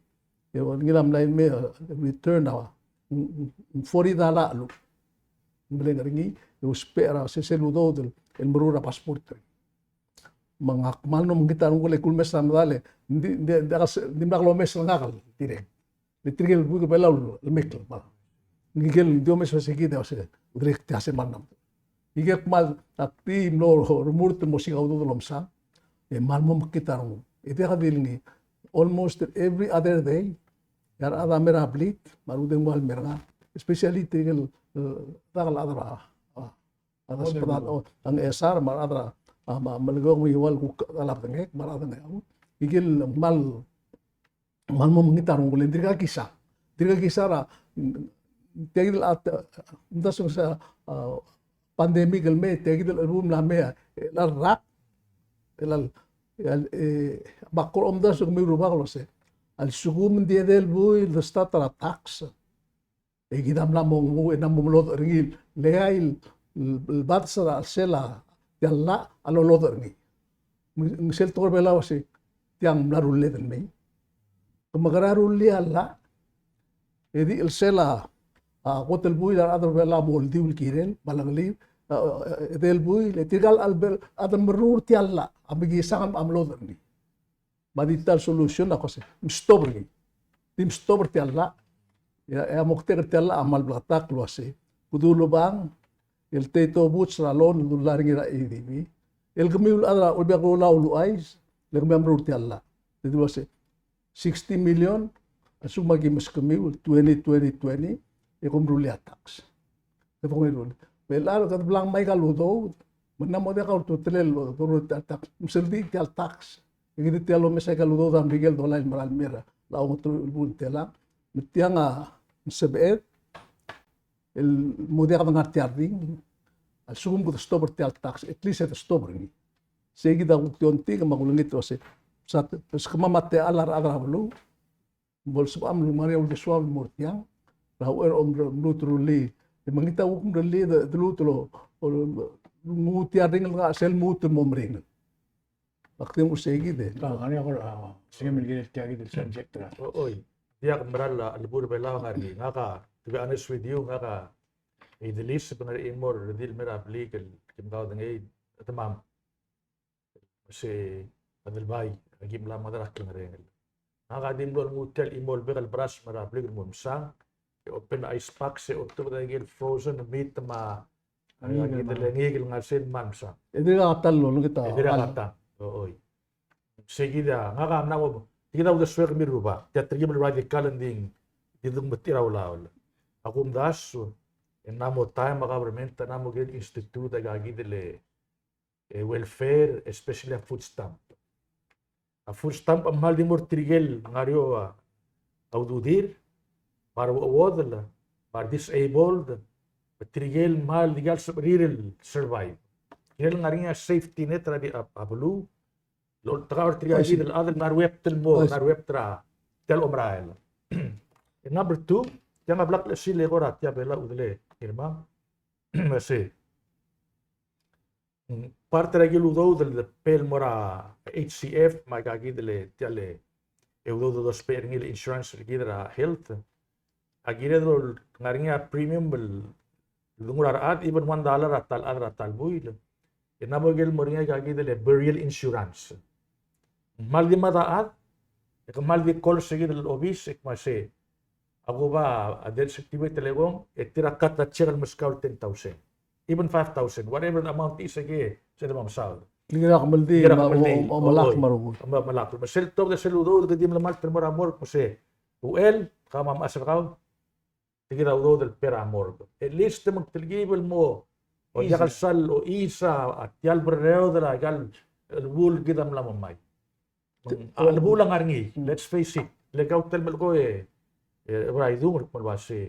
E ngii a mlai el mei, a, return a, ng, ng, ng forty dollar a chelechang. Ng mle ngar er ngii, e ousbech er a, se sel udoud el, el meruul er a passport er ngii. Me ngak a kmal mlo mekngit a renguk el kulemes er a medal e, ng di, ng di, ng di, ng dimlak lomes er ngak el dirrek. Le tirke el buik er a Belau el mekl, me a ngike el di omes er se kid e se, dirrek tia se mla mnam. Ngike el kmal, ak di mlo remurt el mo siik a udoud el omsang, e kmal mo mekngit a renguk. E diak di le ngii, almost every other day, e a rechad a mei er a blik, me a rudengua el mei er ngak, especially tirke el, eh, dak el chad er a, a, a, a, a, ng S R, me a rechad er a, a, me a, Melekeok me a Iual kuk a lab dengek, me a rechad er a Ngeaur. Ngike el kmal, kmal mo mekngit a renguk el, dirkak kisang. Dirkak kisang er a, tia kid el, a, omdasu e ng se, a, pandemic el mei, tia kid el cherubem el mei, e, el rak, el, el, e, me ak kora omdasu e kemiu el rubak el uase, a lsekum ng di edei el buil el start er a tax, e kid a mla mo nguu e ng mo melodech er ngii, le eai el, el, el bades er a chelsel a tia el llach a lolodech er ngii. Me ng sel tekoi er a Belau a se, tiang mla rulled el mei. Ke mekerang e rullii a llach, e di chelsel a, a kot el buil a rechad er a Belau a mo oldiu el kirel, me a lengelii, a, a, edei el buil, e tirka el chad el Bel-, chad el meruul tia el llach, a mekisang a melodech er ngii. Me a di ta el solution a ko se, mstop er ngii. Di mstop er tia el llach. E a, e a moktek er tia el llach a kmal bleketakl el uase, kede ulebang el teitobuts er a loan el dullai er ngii er a ADB. El kemiu el chad er a Olbiil er a Kelulau el ouchais, le kemiu a meruul tia el llach. Di uase, sixty million, a lsekum aki meskemiu el twenty, twenty, twenty, e kom rullii a tax. Kede ongeru. Me a lechub e kede bla ngmai aika el udoud, me ng mo diak a ultutelel el doruul tia el tax, me sel di tia el tax. E kid tia el omes aika el udoud a Merikel el dolai el mera el mei er a ongeteruich el buil el telang. Me tiang a ng sebeched el mo diak de ngar tia el ringel. A lsekum kede stop er tia el tax, at least e de stop er ngii. Sei kid a kuk tiontik me a kulengit el uase, se kemam a techall a rechad er a beluu, bo lsebecham el ngar er ngii a uldesuam el mo er tiang, er a uchei er a omlmuut el rullii. E mengitakl a kuk mrullii e de, de lmuut el, o, nguu tia el ringel el ngar er sel lmuut el mo meringel. Ak di mo sei kid e. Ka, ngar er ngii a kora, a, sengem el kirel tia kid el subject er a. O, oi. Diak meral a, a lebo er a Belau a ngar er ngii. Ngak a, to be honest with you, ngak a, e di list e ng ngar er ngii a chimo el redil el mei er a blik el kim kaudengei, e te mam. Se a Delbai, a ki mla mo er a klengerenger. Ngak a di mlo nguu tia el chimo el bek el beras el mei er a blik el mo msang, e open ice box, e otobed aike el frozen meat me a, a, ngii, ngii, ngii el ngar er sei el mo msang. E dirkak a ta el olengit a. E dirkak a ta. O, oi. Sei kid a, ngak a mla mo, tia kid a uldesuek er kemiu el rubak, tia terkim el radical e ng di, di dengmechii er a ulaol. A kumdasu, e ng mla mo taem a government a mla mo kirel institute aika kid el e welfare, especially a food stamp. A food stamp a kmal di mo er tirke el ngar er eou a ududir, me a rechuodel, me a redisabled, me tirke el kmal di kal sebechir el survive. Tirke el ngar er ngii a safety net er a, a, a beluu, el oltak er tirke el chad el mla ruebet el mo, mla ruebet er a tia el omerael. Number two, tiang a bla klechesii el eko er a tia Belau el udelei, Ngirmang. Me sei. Mm, part er a ikel udoud el de pay el mo er a H C F, me aika kid el tia el, e udoud el dousbech er ngii el insurance er kid er a health. A kired el ngar er ngii a premium el denguu er a rechad, even one dollar a ta el chad er a ta el buil. E ng mo ikel mo er ngii aika kid el burial insurance. Kmal di mad a chad, e kmal di call er se kid el obis, e kmo se, a kuba a death certificate el ekong, e tir a cut a check el meskau el ten thousand. Even five thousand, whatever the amount is, e ke, se de mo mesaod. Ng kired el kemeldiil, ng kired el kemeldiil, o, o, omelakl, oi, me a rokui. Omelakl. Me sel tobed er sel udoud, kede di melemalt el mo er a morgue, me se, Uchel, kau me a mechas er kau, tia kid a udoud el pay er a morgue. At least te meng telkib el mo, o diak el sal, o isa, a tia el berreod er a, ika el chelebuul kid a mla mo mai. Me ng, a, chelebuul a ngar er ngii, let's face it. Le kau tel melekoi e, e, Braidung, el kmo el uase,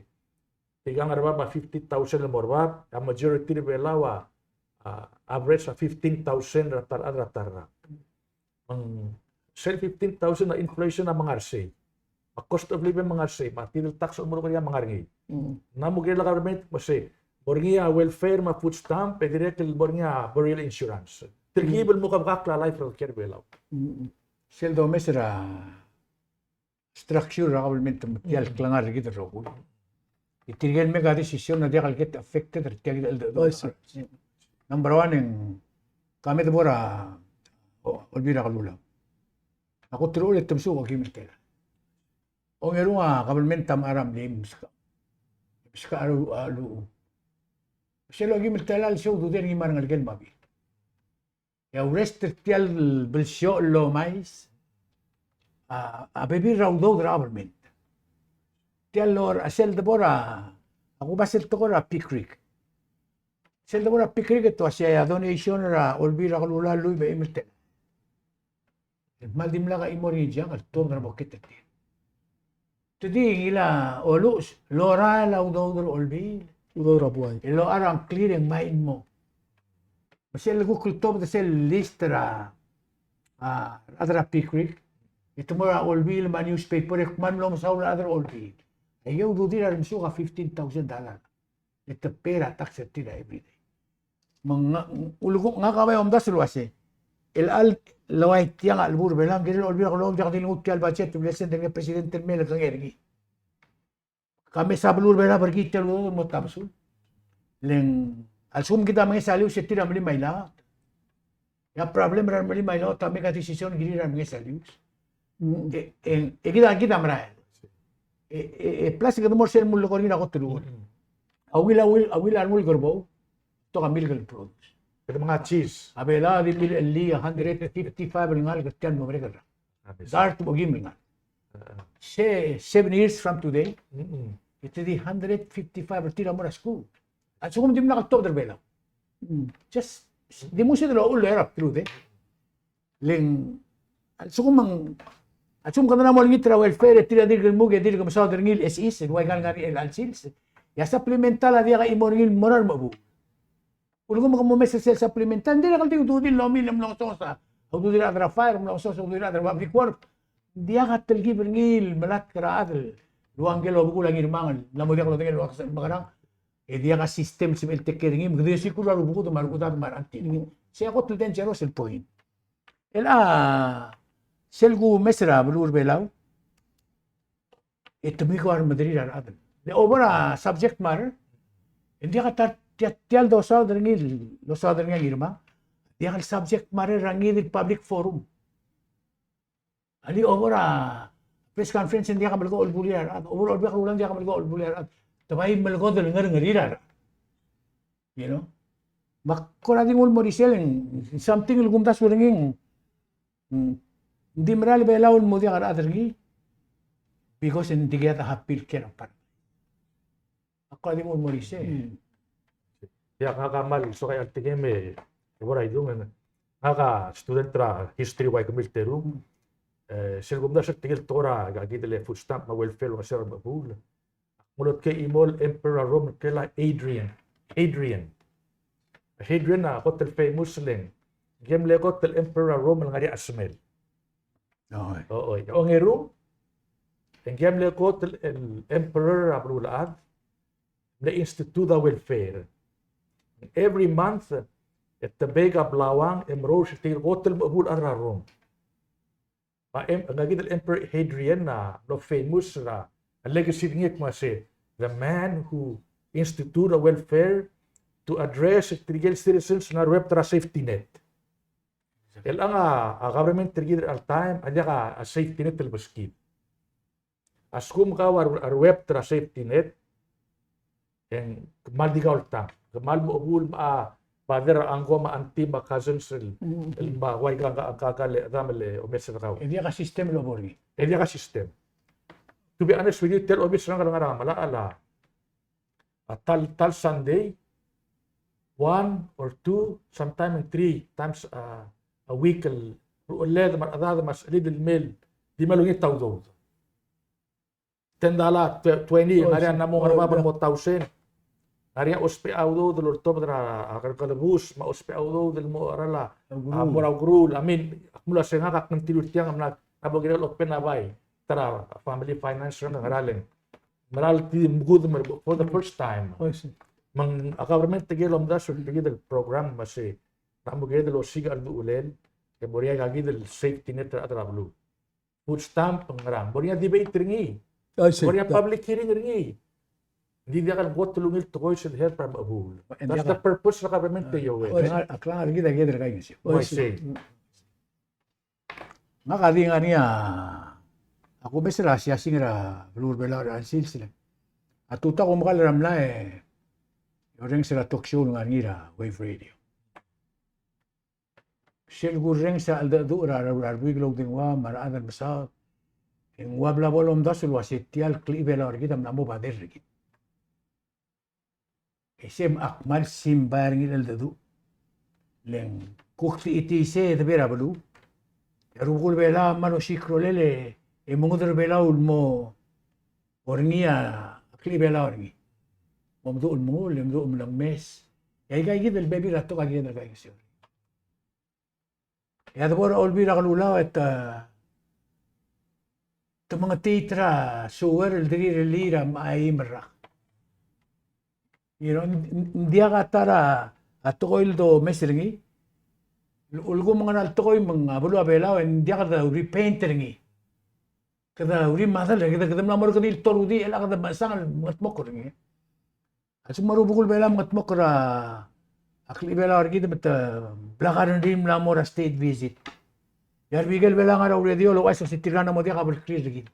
tirka el ngar er a bab a fifteen thousand el mo er a bab, a majority er a Belau a, a, average a fifteen thousand er a ta er a, er a ta er a. Me ng sel fifteen thousand a inflation a menga er sei. A cost of living a menga er sei. Me a tir el tax el mo er ngii a menga er ngii. Mm. Ng mo kirel a government me sei, mo er ngii a welfare me a food stamp, e dirrek el mo er ngii a burial insurance. Tirkib el mo kebekakl a life er a ker er a Belau. Mm. Sel domes er a structure er a government me tia el klengar er kid el rokui. E tirke el make a decision a diak el get affected er tia el, el, el, oh, I see. Number one, e ng ka me debo er a, o, Olbiil er a Kelulau. Ak ulterekokl e te msuk a okeim el telael. Ongerung a government a mechar a mlei, meskau, meskau a lu, a lu. Sel okeim el telael, sel ududir a ngii me a rengelekel me a bil. E a urrest er tia el belsioch el lomais a, a bebil er a udoud er a government. Tia el lor, a sel debo er a, a kuba sel tekoi er a PICRC. Sel debo er a PICRC e te uasei a donation er a Olbiil er a Kelulau a lluich me a eim el telael. El kmal dimlak a chimo er ngii, diak el tuobed er a bokit er tir. Te di ngilai a oluches, lorael a udoud er a Olbiil. Udoud er a buai. E locha er a ngklir e ng mei el mo. Me sel kuk el tuobed er sel list er a, a, rechad er a PICRC. E te mo er a Olbiil me a newspaper e kmal mlo mesaul a rechad er a Olbiil. E a ududir a remsuk a fifteen thousand dollar. E te pay er a tax er tir a every day. Me ng, ulekum, ngak a bai omdasu el uase, el chelecha el uai tiang a chelebuul er a Belau, ng kirel a Olbiil er a Kelulau a diak di lenguu tia el budget, el blesen er ngii a president el mei el kengei er ngii. Ka mesa beluu er a Belau a berkii tia el udoud el mo tabesul. Le ng a lsekum kid a mengesalii e tir a melim a ilaot. E a problem er a remelim a ilaot a make a decision el kirir a remengesalius. Mm. E, e, e kid a, kid a merael. E, e, e plus kede mo er sel mullekoi er ngii er a kot el uchul. Mm. A ungil, a ungil, a ungil a rengul kerbou, betok a milk el produce. Kede menga cheese. A Belau a di milk el a hundred fifty-five el ngalek er tia el mo merek el rak. A, bes. Dart me a okeim el ngalek. Se, seven years from today, e te di hundred fifty-five er tir a mo er a skuul. A lsekum dimlak el tuobed er a Belau. Just, di mo sel doruul el er a truth, e. Le ng, a lsekum ng, a lsekum kede mla mo olengit er a welfare, e tir a dirk el muk, e dirk mesaod er ngii el S E, el ua ikal ngar er ngii el sils. E a supplemental a diak a chimo er ngii el mo er a remechebuul. Ulekum ke mo mes er sel supplemental, ng dirrek el di ududir el omi el mlo ngesonges a ududir a rechad er a fire, mlo ngesonges a ududir a rechad er a public works. Ng diak a telkib er ngii el melatk er a chad el ua ngike el obekul a Ngirmang el mla mo diak lodengei el ua mekerang. E diak a system el sebechel el take care er ngii, me kede osiik er a rubekul me a rechedad me a rechad er tir. Sei a kot el dangerous el point. El a, sel kumes er a beluu er a Belau, e te mui ko a remederir a rechad. Le over a subject matter, e ng diak a ta er tia, tia el dosaod er ngii, dosaod er ngii a Ngirmang, diak el subject matter er a ngii di el public forum. A le over a press conference e ng diak a melekoi a olebulir a rechad, over a Olbiil er a Kelulau e ng diak a melekoi a olebulir a rechad. Te bai melekoi el ngerengerir a rechad. You know? Me ak kora di nguu el mo er isei, ng something el kumdasu er ngii, ng, ng di mera el Belau el mo diak a rechad er ngii, because ng di kid a happy el ker a part. Ak kora di nguu el mo er isei. Ia, ngak a kmal soak a tia el tekoi me, e bo er a idung, ngak a student er a history ua ikemil terung. E, sel kumdasu er tirke el tekoi er a, a kid el food stamp me a welfare el ngar er a remechebuul. Ak mlo tkei a chimo el emperor er a Rome el ngklel a Hadrian. Hadrian. Hadrian a kot el famous le ng, ngii a mle kot el emperor er a Rome el ngar er ngii a chesmel. Oi. Oi, ongeru, e ngii a mle kot el, el emperor er a beluulechad, mle institute a welfare. Every month, e te bake a blauang, e meruul er tirke el kot el mechebuul el chad er a Rome. Me a em-, ngii kid el Emperor Hadrian a mlo famous er a legacy er ngii el kmo sei, the man who institute a welfare to address tirke el citizens el ngar er a uebet er a safety net. Chelechang a, a government er kid er chelecha el taem a diak a safety net el beskid. A lsekum kau a ru-, a ruebet er a safety net, e ng kmal di kau el tang. Kmal mo chebuul me a father, uncle, me a auntie, me a cousins el, el me ua ikang, ikang, ikang el chedam el omes er kau. E diak a system el obo er ngii. E diak a system. To be honest with you, tia el obis er ngak el ngar er a Ngemelachel a, a tal, tal Sunday, one or two, sometime three times a, a week el, el, el, me a rechedad me a sechelid el mei, di mle ungil a udoud. Ten dollar, twe-, twenty, oh, ngar er ngii a, ng mo ngar er a bab el mo thousand. Ngar er ngii a ousbech a udoud el oltobed er a, a, kerkelebus, me a ousbech a udoud el mo er a, a, mo er a ukeruul. I mean, ak mlo uase ngak a kngtil er tiang, me ng mla, ng mla bo kirel open a bai. Ta er a family finance er ngak a ngar er a leng. Meral di mekudem er a, for the first time. Oh, I see. Me ng a government a kirel omdasu er tia el program me se, ng mo kirel osiik a chelduchulel, e bo er ngii a ikakid el safety net er a rechad er a beluu. Food stamp, ngerang. Bo er ngii a debate er ngii. I see. Bo er ngii a public hearing er ngii. Ng di diak el kot el ungil tekoi sel help er a mechebuul. That's the purpose er a government er a U S. Oh, I see. Ngak a di ngar er ngii a, a kumes er a siasing er a beluu er a Belau er a chelsel. A tutau a kumekall er a mlai, e orrenges er a talk show el ngar er ngii er a Wave Radio. Sel kurrenges er a cheldecheduch er a, er a, er a rebuik el oudengua me a rechad el mesaod, e ng ua bla bo lomdasu el uase tia el klechibelau er kid a mla mo bader er kid. E sei me ak kmal simbai er ngii el cheldecheduch. Le ng kuk di iti sei e de bo er a beluu. E a rubekul Belau a mlo osiik a rolel e, e mengudel er a Belau el mo er ngii a klechibelau er ngii. Mo meduch el mengull, e meduch el melengmes. E aikakid el bebil er a tekoi a kired el kaingeseu. E a debo er a Olbiil er a Kelulau e te, te mengetiit er a sewer el dirrek el lir a mechaim el rak. You know, ng, ng, ng diak a ta er a tekoi el domes er ngii. Ulekum ng ngera el tekoi me ng a beluu er a Belau e ng diak de repaint er ngii. Kede uriul el model, kede, kede mla mo er kede el torudii, e le kede mechesang el mengetmokl er ngii. A lsekum a rubekul Belau a mengetmokl er a klechibelau er kid me te blak a rengrir el mla mo er a state visit. E a rebuik el Belau a ngar er a radio el ouchais el uase tirka a mo diak a berkrir er kid.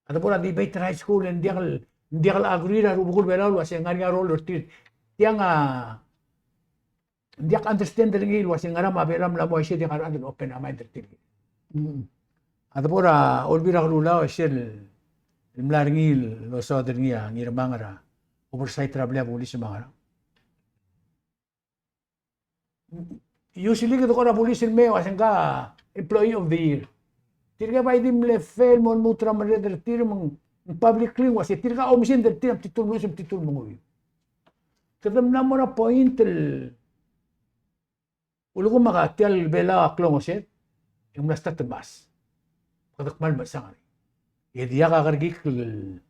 A debo er a debate er a high school e ng diak el, ng diak el agree er a rubekul Belau el uase ng ngar er ngii a role er tir. Tiang a Ng diak understand er ngii el uase ngera me a Belau a mla mo uaisei, diak a rechad el open a mind er tir. Mm. A debo er a Olbiil er a Kelulau e sel, el mla er ngii el losaod er ngii a Ngirmang er a oversight er a blil a bulis me a ngerang. Usually kede ko er a bulis el mei e uase ngka employee of the year. Tirka a bai di mle fail el mo lmuut er a merreder er tir me ng publicly uase tirka a oumesingd er tir a metitur el mluches, metitur el menguiu. Kede mla mo er a point el ulekum a ka tia el Belau a klou el ngesed, e ng mla start el mas. Kede kmal mechesang er ngii. E diak a kerekikl el,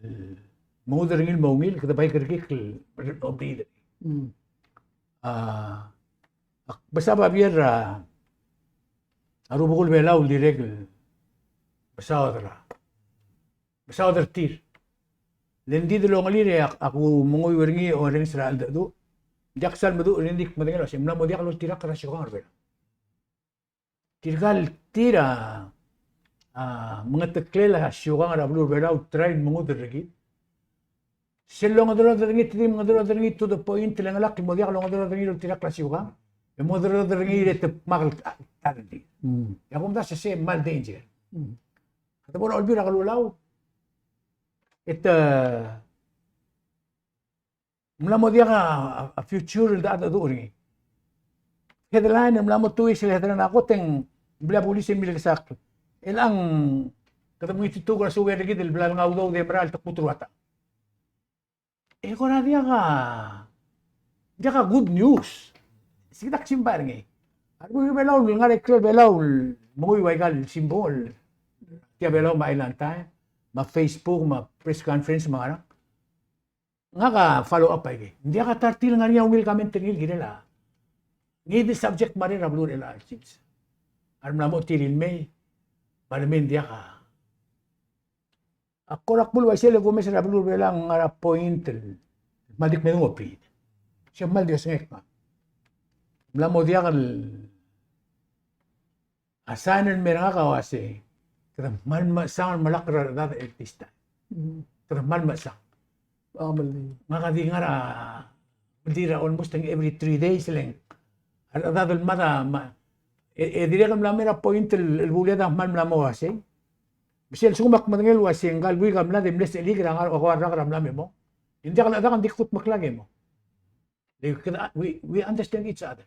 el mengud er ngii el mo ungil, kede bai kerekikl el obedient er ngii. Mm. A, ak mesa babier er a, a rubekul Belau el dirrek el mesaod er a mesaod er tir. Le ng di de longelir e ak, ak menguiu er ngii e orrenges er a cheldecheduch. Ng diak sal meduch er ngii, ng di kmedengei el uase ng mla mo diak loltirakl er a siukang er a Belau. Tirka el tir a, a, mengeteklel a siukang er a beluu er a Belau el try el mengudel er kid. Sel longederoder er ngii, te di mengederoder er ngii to the point el ngelakl el mo diak longederoder er ngii el oltirakl er a siukang. E mengederoder er ngii e te kmal ta-, ta-, ta-, ta-, mm. E a kumdasu e sei kmal danger. Mm. A debo er a Olbiil er a Kelulau, e te, mla mo diak a, a future el de cheldecheduch er ngii. Headline, mla mo two weeks el headline a kot e ng blil a bulis e milekesakl. Chelechang kede mengitituuk er a sewer er kid el bla lengai a udoud e mera el te kmuut el ua ta. E kora diak a, diak a good news. Sei kid a ksimbai er ngii. A rubekul Belau el ngar er a ikrel Belau el menguiu a ikal symbol, tia Belau me a Island Time, me a Facebook, me a press conference, me a ngerang. Ngak a follow up a ikei. Ng diak a ta er tir el ngar er ngii a ungil comment er ngii el kirel a. Ngii di subject me a reng er a beluu er chelecha el sils. A remla mo tir el mei, me a lemei ng diak a Ak kora kmo uaisei le kumes er a beluu er a Belau a ngar er a point el kmal di kmedengei a opinion. Sei kmal di osengek me ng mla mo diak el sign el mei er ngak a uase kede kmal mechesang el melakl er a rechedad at this time. Mm. Kede kmal mechesang. Ngak a di ngar er a, di er a almost every three days le ng a rechedad el mad a, ma, e, e dirrek el mla mo er a point el, el buled a kmal mla mo uaisei. Me sel lsekum ak medengei el uase ngka el buik a mlad e mle sechelik er a ngar er a rak er a mla me mong. Ng diak el chad a di kudmeklak e mong. They could, we, we understand each other.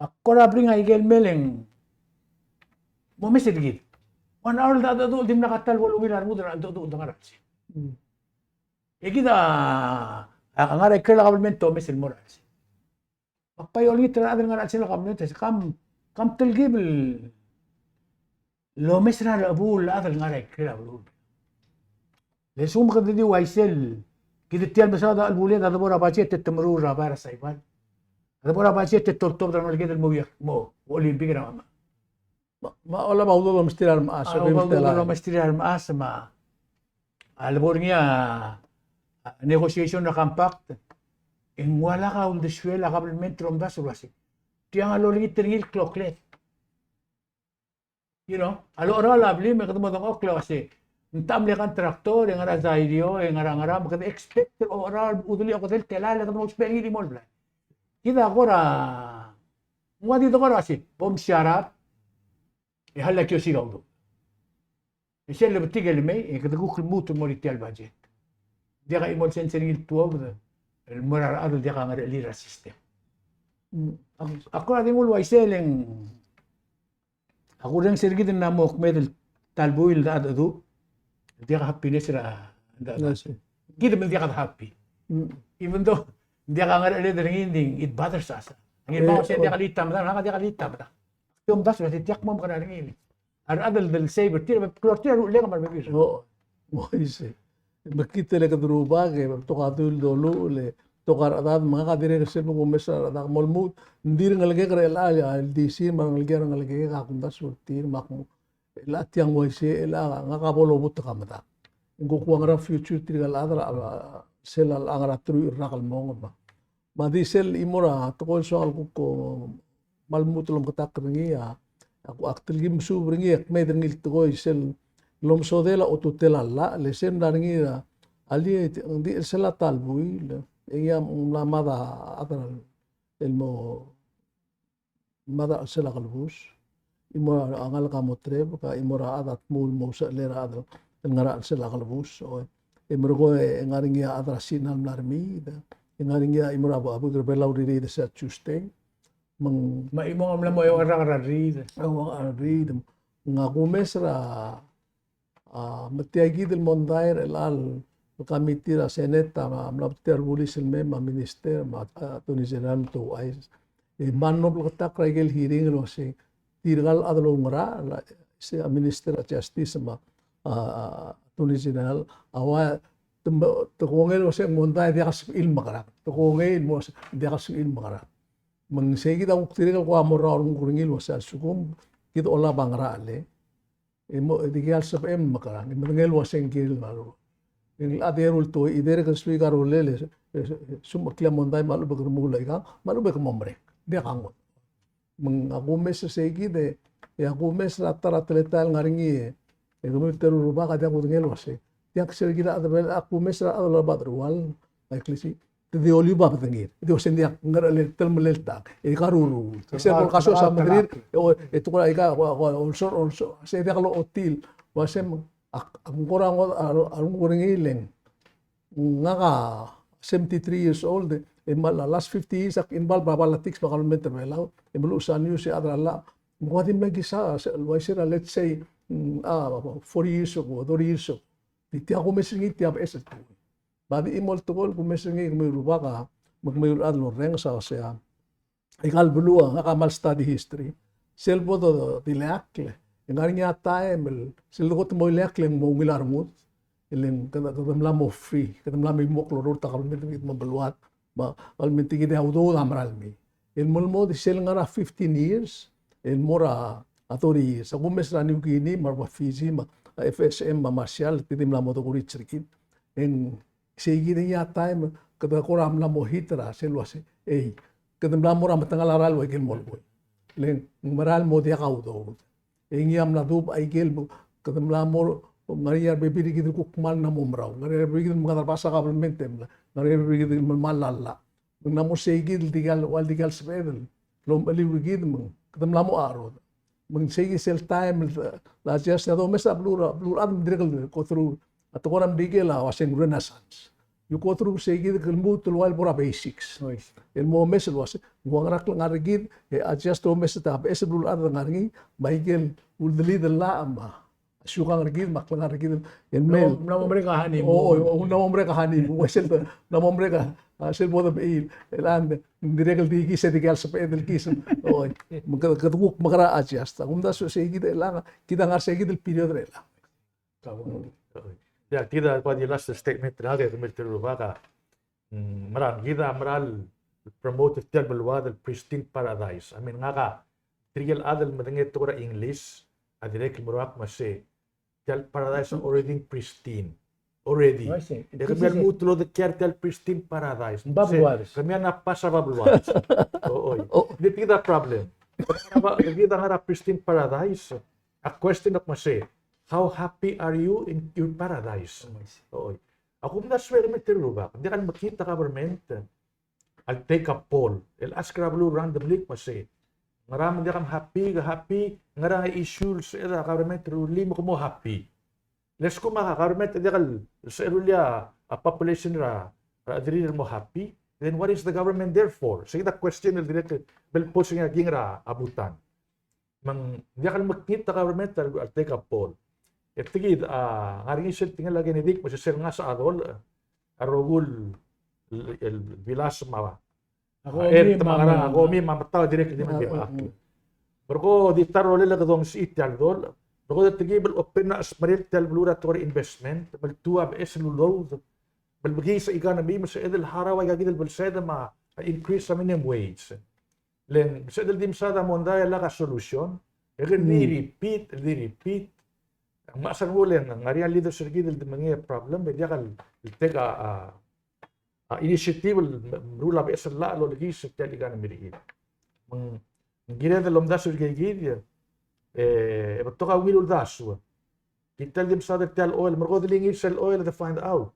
Ak kora bring a ikel mei e ng mo omes er kid. One hour el cheldecheduch el dimlak a ta el bo lungil a rengud er a cheldecheduch el de ngar er a chelsel. E kid a, a ngar er a ikrel a kabelment e te omes el mo er a chelsel. Me ak bai olengit er a rechad el ngar er a chelsel a kabelment, e se kom, kom telkib el omes er a rechebuul el chad el ngar er a ikrel a beluu. Le lsekum kede di uaisei, kid tia el mesaod a chelebuled a debo er a budget e te meruul er a bai er a Saipan. A debo er a budget e te oltobed er a rengeleked el mo, mo Olympic er a mama. Me a, me a olab a udoud el omesterir a remechas, a, udoud el omesterir a remechas me a, a lebo er ngii a, a negotiation er a compact, e ng ua lak a uldesuel a kabelment el omdasu el uasei, tiang a lolengit er ngii el klokled. You know, a lorael a blim e kede mo dengchokl el uasei, ng ta mle contractor, e ngar er a Zairo, e ngar er a ngar er a, me kede expect el lorael a udelel a okedei el telael e kede mo ousbech er ngii el chimo el blai. Kid a kora, ng ua di de kora uasei, bom siarab, e hall a kiosik a udoud. E sel lebetik el mei, e kede kuk lmuut el mo er tia el budget. Diak a chimo el sens er ngii el tuobed el mo er a rechad el diak a ngerechelir er a system. Mm. Ak, ak kora di nguu el uaisei e ng, ak urrenges er kid el mla mo kmeed el ta el buil el cheldecheduch, diak a happiness er a, yes, sir. Kid me ng diak a happy. Mm. Even though ng diak a ngerecheled er ngii, ng di, it bothers us. Ng di, e, mo se, oh, diak a lita medang, ng diak a lita medang. Te omdasu el uasei tia kmo mekerang er ngii. A rechad el save er tir, klou er tir a ruchellel me a rebebil. O, o, isei. Me kid el kede rubak e betok a dui el doluchel e betok a rechedad, me ngak a dirrek el sel bo kumes er a rechad, ak mo lmuut, ng di rengelekek er chelecha el D C me a rengelekek, a rengelekek a kumdasu er tir me ak mo, chelecha tiang uaisei, chelecha ngak a bo lobutek a medakl. Ng kuk ua ngera future tirka el chad er a, sel a ngar er a teruich el rak el mong me. Me a di sel chimo er a tekoi el soak el kuk kmal lmuut el omketakl er ngii a, ak, ak telkib mesuub er ngii e kmeed er ngii el tekoi sel lomesodel a otutel a llach, le sel mla er ngii a, a lii, ng di chelsel a ta el buil, e ngii a mla mad a chad el mo, mad a chelsel a kelebus. Chimo er a ngalek a mo trebek, a chimo er a chad a tmuu el mo usechelei er a chad el ngar er a chelsel a kelebus. O, e merekong e ng ngar er ngii a chad er a Sina el mla remiid, e ng ngar er ngii a chimo er a buik er a Belau el ririid er sel Tuesday. Me ng, me a chimo a mla mo eua el rak er a rriid. Eua el rak er a rriid. Me ng a kumes er a, a, me tia kid el mondai er chelecha el committee er a Senate a mla, mla betik a rebulis el mei me a minister me a, a, Attorney General me te ouchais. E kmal nobel ketakl er a ikel hearing el uasei tirka el chad el oungerachel, se a Minister er a Justice me a, a, Attorney General, a ua te, te kongei el uasei ng mondai e diak a sebechir el mekerang. Te kongei el mo uasei diak a sebechir el mekerang. Me ng sei kid a kuk dirrek el kuk mo er a orenguk er ngii el uasei a lsekum kid a olab a ngerachel e mo, e dikea el sebechem el mekerang, e medengei el uasei ng kirel a ru. E ng locha di eru el tekoi, either ke sebechir a rolel e, e, e, smecheklii a mondai me a lechub e ke remuul aikang, me a lechub e ke mo merek. Diak a ngodech. Me ng a kumes er sei kid e, e a kumes er a ta er a teletael el ngar er ngii e, e kemiu el teru el rubak a diak kudengei el uasei tia kid a chad er a Belau, a kumes er a chad er a Belau el, a klisi, te di oliu a bedengir. Di uasei ng diak ngerchelel, telemellel tang. E karuruul. Sel bo el kasoes a mederir, e, o, e te kora aika, o, o, olsor, olsor, se diak lochotii. Uasei me ng, ak, ak kora ngodech a, a renguk er ngii le ng, ngak a seventy-three years old, e me a last fifty years ak involve er a politics me a government er a Belau, e meluches a news e a chad er a llach. Me ng kora di mle kisa, se, el uaisei er a, let's say, mm, a, forty years ago, thirty years ago. Di tia kumes er ngii tia beches el tekoi. Me a di chimo el tekoi el kumes er ngii kemiu el rubak a, me kemiu el chad el orrenges a uasei a, aika el beluu a ngak a kmal study history. Sel bo de, de ileakl, e ng ngar er ngii a taem el, sel dekot mo ileakl e ng mo ungil a rengud, e le ng kede, kede mla mo free, kede mla mimokl el orurt a kabelment er kid me a beluad, me a kabelment er kid e a udoud a mera el mei. El mo, el mo di sel ngar er a fifteen years, el mo er a thirty years. A kumes er a New Guinea, me a rubak Fiji, me a F S M, me a Marshall, te di mla mo dekurits er kid. E ng sei kid e ngii a taem, kede kora mla mo hit er a sel uasei, ei, kede mla mo er a metengel a rael el ua ikel molekoi. Le ng mera el mo diak a udoud. E ngii a mla dubech a ikel, kede mla mo, ngar er ngii a rebebil er kid el kuk kmal mla mo merau. Ngar er ngii a rebebil er kid el mengedecheduch er a kabelment e mla, ngar er ngii a rebebil er kid el melemall a llach. Me ng mla mo sei kid el dikea el, ua el dikea el sebeched el omecheliu er kid me ng, kede mla mo charod. Me ng sei kid sel taem el, el adjust, a domes a beluu er a, beluu er a chad me ng dirrek el go through, a tekoi er a Merikel a uasei ng renaissance. You go through sei kid el lmuut el ua el mo er a basics. Oi. El mo omes el uase, ng ua ngera klengar er kid, e adjust omes a beches el beluulechad el ngar er ngii, me aike el uldelid el llach me a siukang er kid, me a klengar er kid, el mei. Mla mo merek a honeymoon. O, o, mla mo merek a honeymoon. Ua sel, mla mo merek a, a, sel bo debechiil. El a, ng dirrek el di kis e dikea el sebeched el kis. Oi. Me kede, kede kuk mekerang a adjust. A kumdasu sei kid el a, kid a ngar sei kid el period er chelechang. Ia, kid a, kua di last statement er ngak e kemiu el teru el rubak a, mm, mera, kid a mera el promote er tia el beluad el pristine paradise. I mean, ngak a, tirke el chad el medengei tekoi er a English, a dirrek el meruul a kmo sei, tia el paradise a already pristine. Already. E kemiu a lmuut el odekiar tia el pristine paradise. Ng babeluades. Kemiu a mla pass a babeluades. O, oi. Di kid a problem. Kid a ngar er a pristine paradise. A question a kmo sei, how happy are you in your paradise? Oh, I see. Oi. A kumdasu e kemiu el teru el rubak, ng diak el mekngit a government el take a poll, el ask er a beluu randomly el kmo sei, ngera me ng diak el happy, ke happy, ngera issues el sebeched a government el rullii me ke mo happy. Le lsekum a government a diak el sebechel el rullii a population er a, er a rechederir el mo happy, then what is the government there for? Sei kid a question el dirrek el bo el pose er ngii a king er a Bhutan. Me ng diak el mekngit a government el, el take a poll. E tia kid a ngar er ngii sel tekingel a Kennedy el kmo se sel ngasech a dolech, a rokui el, el, el bilas me a, a, er, me a ngerang, a komi me a metau a dirrek el di mei. Berko di ta rolel e kede ongsechii tia el dolech. Berko de telkib el open a chesmerel tia el beluu er a tekoi er a investment, me le tuu a beches el uloud, me le mekiis a economy, me sebeched el harau aika kid el belsed me a increase a minimum wage. Le ng sebeched el di mesaod a mondai e lak a solution, e ke di repeat, di repeat. Ng mechas a rengul e ng ngar er ngii a leaders er kid el di mengai a problem, e diak el take a, a, a initiative el meruul a beches el llach el olekiis er tia el economy er kid. Me ng kired el omdasu er kid, e, e betok a ungil uldasu. Kid el di mesaod er tia el oil, me ko di ngii sel oil e de find out.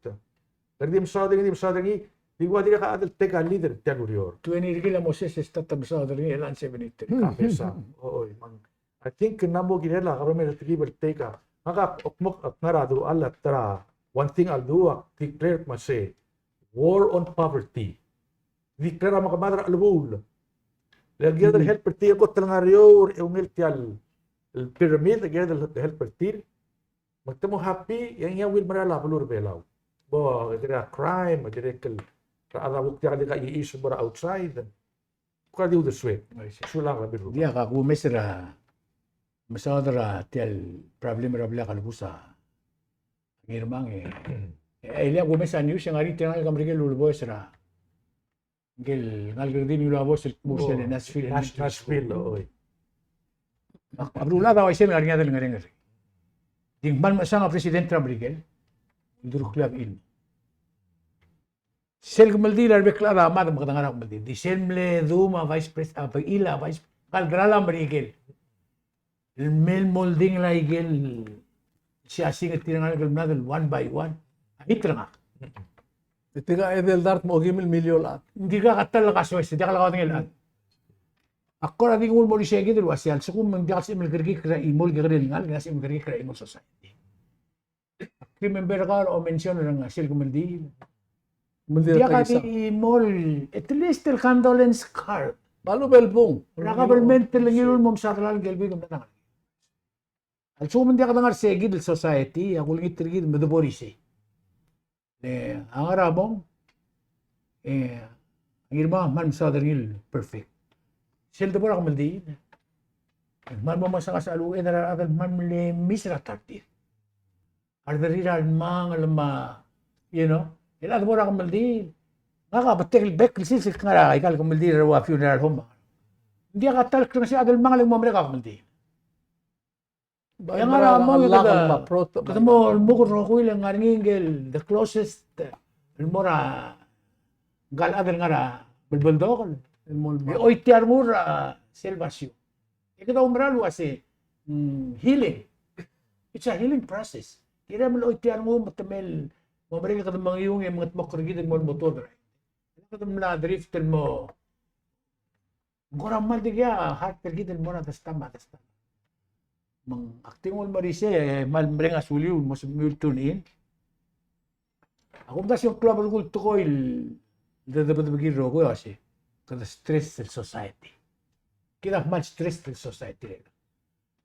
Kede di mesaod er ngii, di mesaod er ngii, di ua dirrek a chad el take a lead er tia el ureor. Twenty er kid a Moses e start a mesaod er ngii el seventy-three. Ka mesa. Oi, me ng, I think ng mo kirel a government el telkib el take a. Ngak a kmo, ak ngar er a deruchall a ta er a one thing I'll do, ak declare me sei, war on poverty. Declare a mekemad er a chelebuul. Le kired el help er tir, e kot el ngar er eou e ungil tia el pyramid, kired el help er tir. Me te mo happy, e ngii a ungil merael a beluu er a Belau. Bo, dirrek a crime, dirrek el, a rechad a kuk diak el di kachiis el mo er a outside. Kuk a di uldesuek. Sulang er a Belau. Diak a kumes er a, mesaod er a tia el problem er a blil a kelebus a Ngirmang e. E, e le a kumes a news e ng ngar er ngii tirka el Merikel el uleboes er a Ngike el ngalek er kid el ua bo sel kmo sel Nashville, Nashville, oi. A beluulechad a uaisei el ngar er ngii a delengerenger. Di ng kmal mechesang a president er a Merikel, uldureklii a bechil. Sel kemeldiil a rebek el chad a mad me kede ngar er a kemeldiil. Di sel mle dum a vice pres-, a bechil a vice, ngalek er a Merikel. El mei el mo oldingel aike el siasing er tir a ngalek el mlad el one by one. A bit er ngak. E tirka a edei el dart mo okeim el miliol el chad. Ng dirkak a ta el kasoes, diak el kaodengei el chad. Ak kora di nguu el mo er isei kid el uasei a lsekum ng diak el sebechem el kerekikl er a chimo el kekerei el ngalek, ng sebechem el kerekikl er a chimo el society. Ak remember kau el omention er ngak sel kemeldiil. Kemeldiil. Diak a di chimo el, at least el condolence card. Me a lechub el bung. Er a government el ngiluu el mo mesa delal ngike el buik el mla er ngii. A lsekum ng diak dengar sei kid el society, a kulengit er kid me de bo er isei. Le a ngar er a mong, e, a Ngirmang a kmal mesaod er ngii el perfect. Sel debo er a kemeldiil, e kmal mo mesa ngasech a lechub e de er a rechad el kmal mle miss er a ta er tir. A rederrir a lmangel me a, you know, el chad bo er a kemeldiil. Ngak a betok el bek el sils el kngar er aika el kemeldiil er a ua funeral home. Ng diak a ta el klengesii a chad el mangel e ng mo merek a kemeldiil. E ngar er a mong e kede, kede mo lmuk el rokui el ngar er ngii ngike el the closest, el mo er a ngka el chad el ngar er a belbeldokel. E oitii a rengul er a sel basio. E kede oumera el uasei, mm, healing. It's a healing process. Kirem el oitii a rengum me te mei el mo merek e kede mengiung e mengedmokl er kid el mo, mo tuobed er a. Kede mla drift el mo. Ng kora kmal dikea heart er kid el mo er a destam, a destam. Me ng ak di nguu el mo er isei, e kmal mereng a suliu el mo sebechemiu el tune in. Ak omdasu e ng klou a belkul tekoi el dedebedebekii el rokui el uasei, kede stress el society. Kid a kmal stress el society.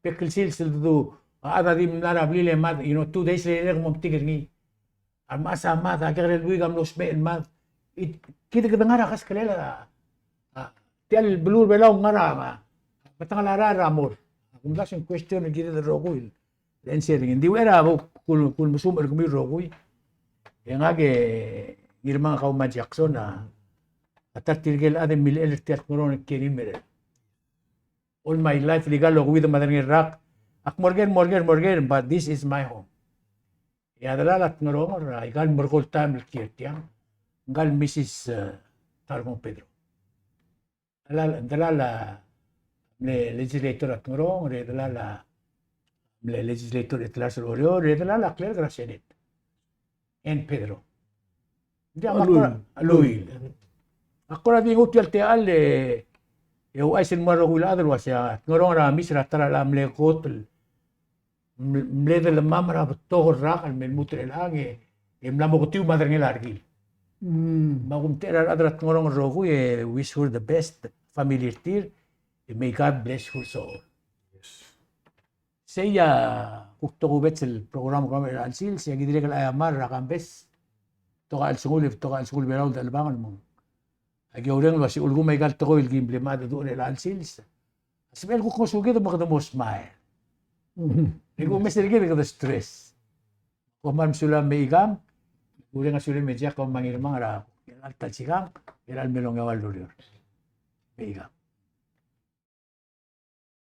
Bek el sils el dedu a chad a di mla er a blil e mad, you know, two days later e ng mo metik er ngii. A remechas a mad, a kekerei el buik a mlo smecher el mad. It, kid kede ngar er a keskelel a, a, tia el beluu er a Belau a ngar er a, a, betengel a rael er a mor. Ak omdasu e ng question er kid el rokui el answer er ngii. Ng di uchei er a bo kul, kul mesumech er kemiu el rokui. E ngak e Ngirmang Kauman Jackson a, a ta er tirke el chad el milechell er tia el Tngerong el kiei er ngii el merek. All my life, el ikal okeuid me a derengel rak, ak mo er ker, mo er ker, mo er ker, but this is my home. E a delal a Tngerong er a ikal merekong el taem el kiei er tiang, ngkal Missus, eh, Tarkong Pedro. Delal, delal a mle legislator er a Tngerong, e delal a mle legislator er a Oreor, e delal a clerk er a Senate. Ann Pedro. Ng di a Lui. Kora, Lui. A kora di nguu tia el techall e, e ouchais el mo er a rokui el chad el uasei a Tngerong er a Miss er a ta er a mle kot el, mle, mle delemam er a betok el rak el me lmuut er chelechang e, e mla mo ketiu me a derengel a rekil. Mm. Me a kumtechei er a rechad er a Tngerong el rokui e wish her the best, family er tir, e may God bless her soul. Yes. Sei a kuk tokubets el program er kemam er chelecha el sils, e aki dirrek el aiamar er a Kambes, betok a chelsengul, betok a chelsengul Belau el dechelebangel me ng. Aki oureng el uasei ulekum aika el tekoi el ki mle mad er a dedu er chelecha el sils, a sebechel kuk ngosukid me kede mo smile. Mhm. E kuk mes er kid e kede stress. Kom kmal mesulang me ikang, ureng a sulem e Jack, kom me a Ngirmang er a, er a ta el sikang, er a mle ongeua el ureor. Me ikang.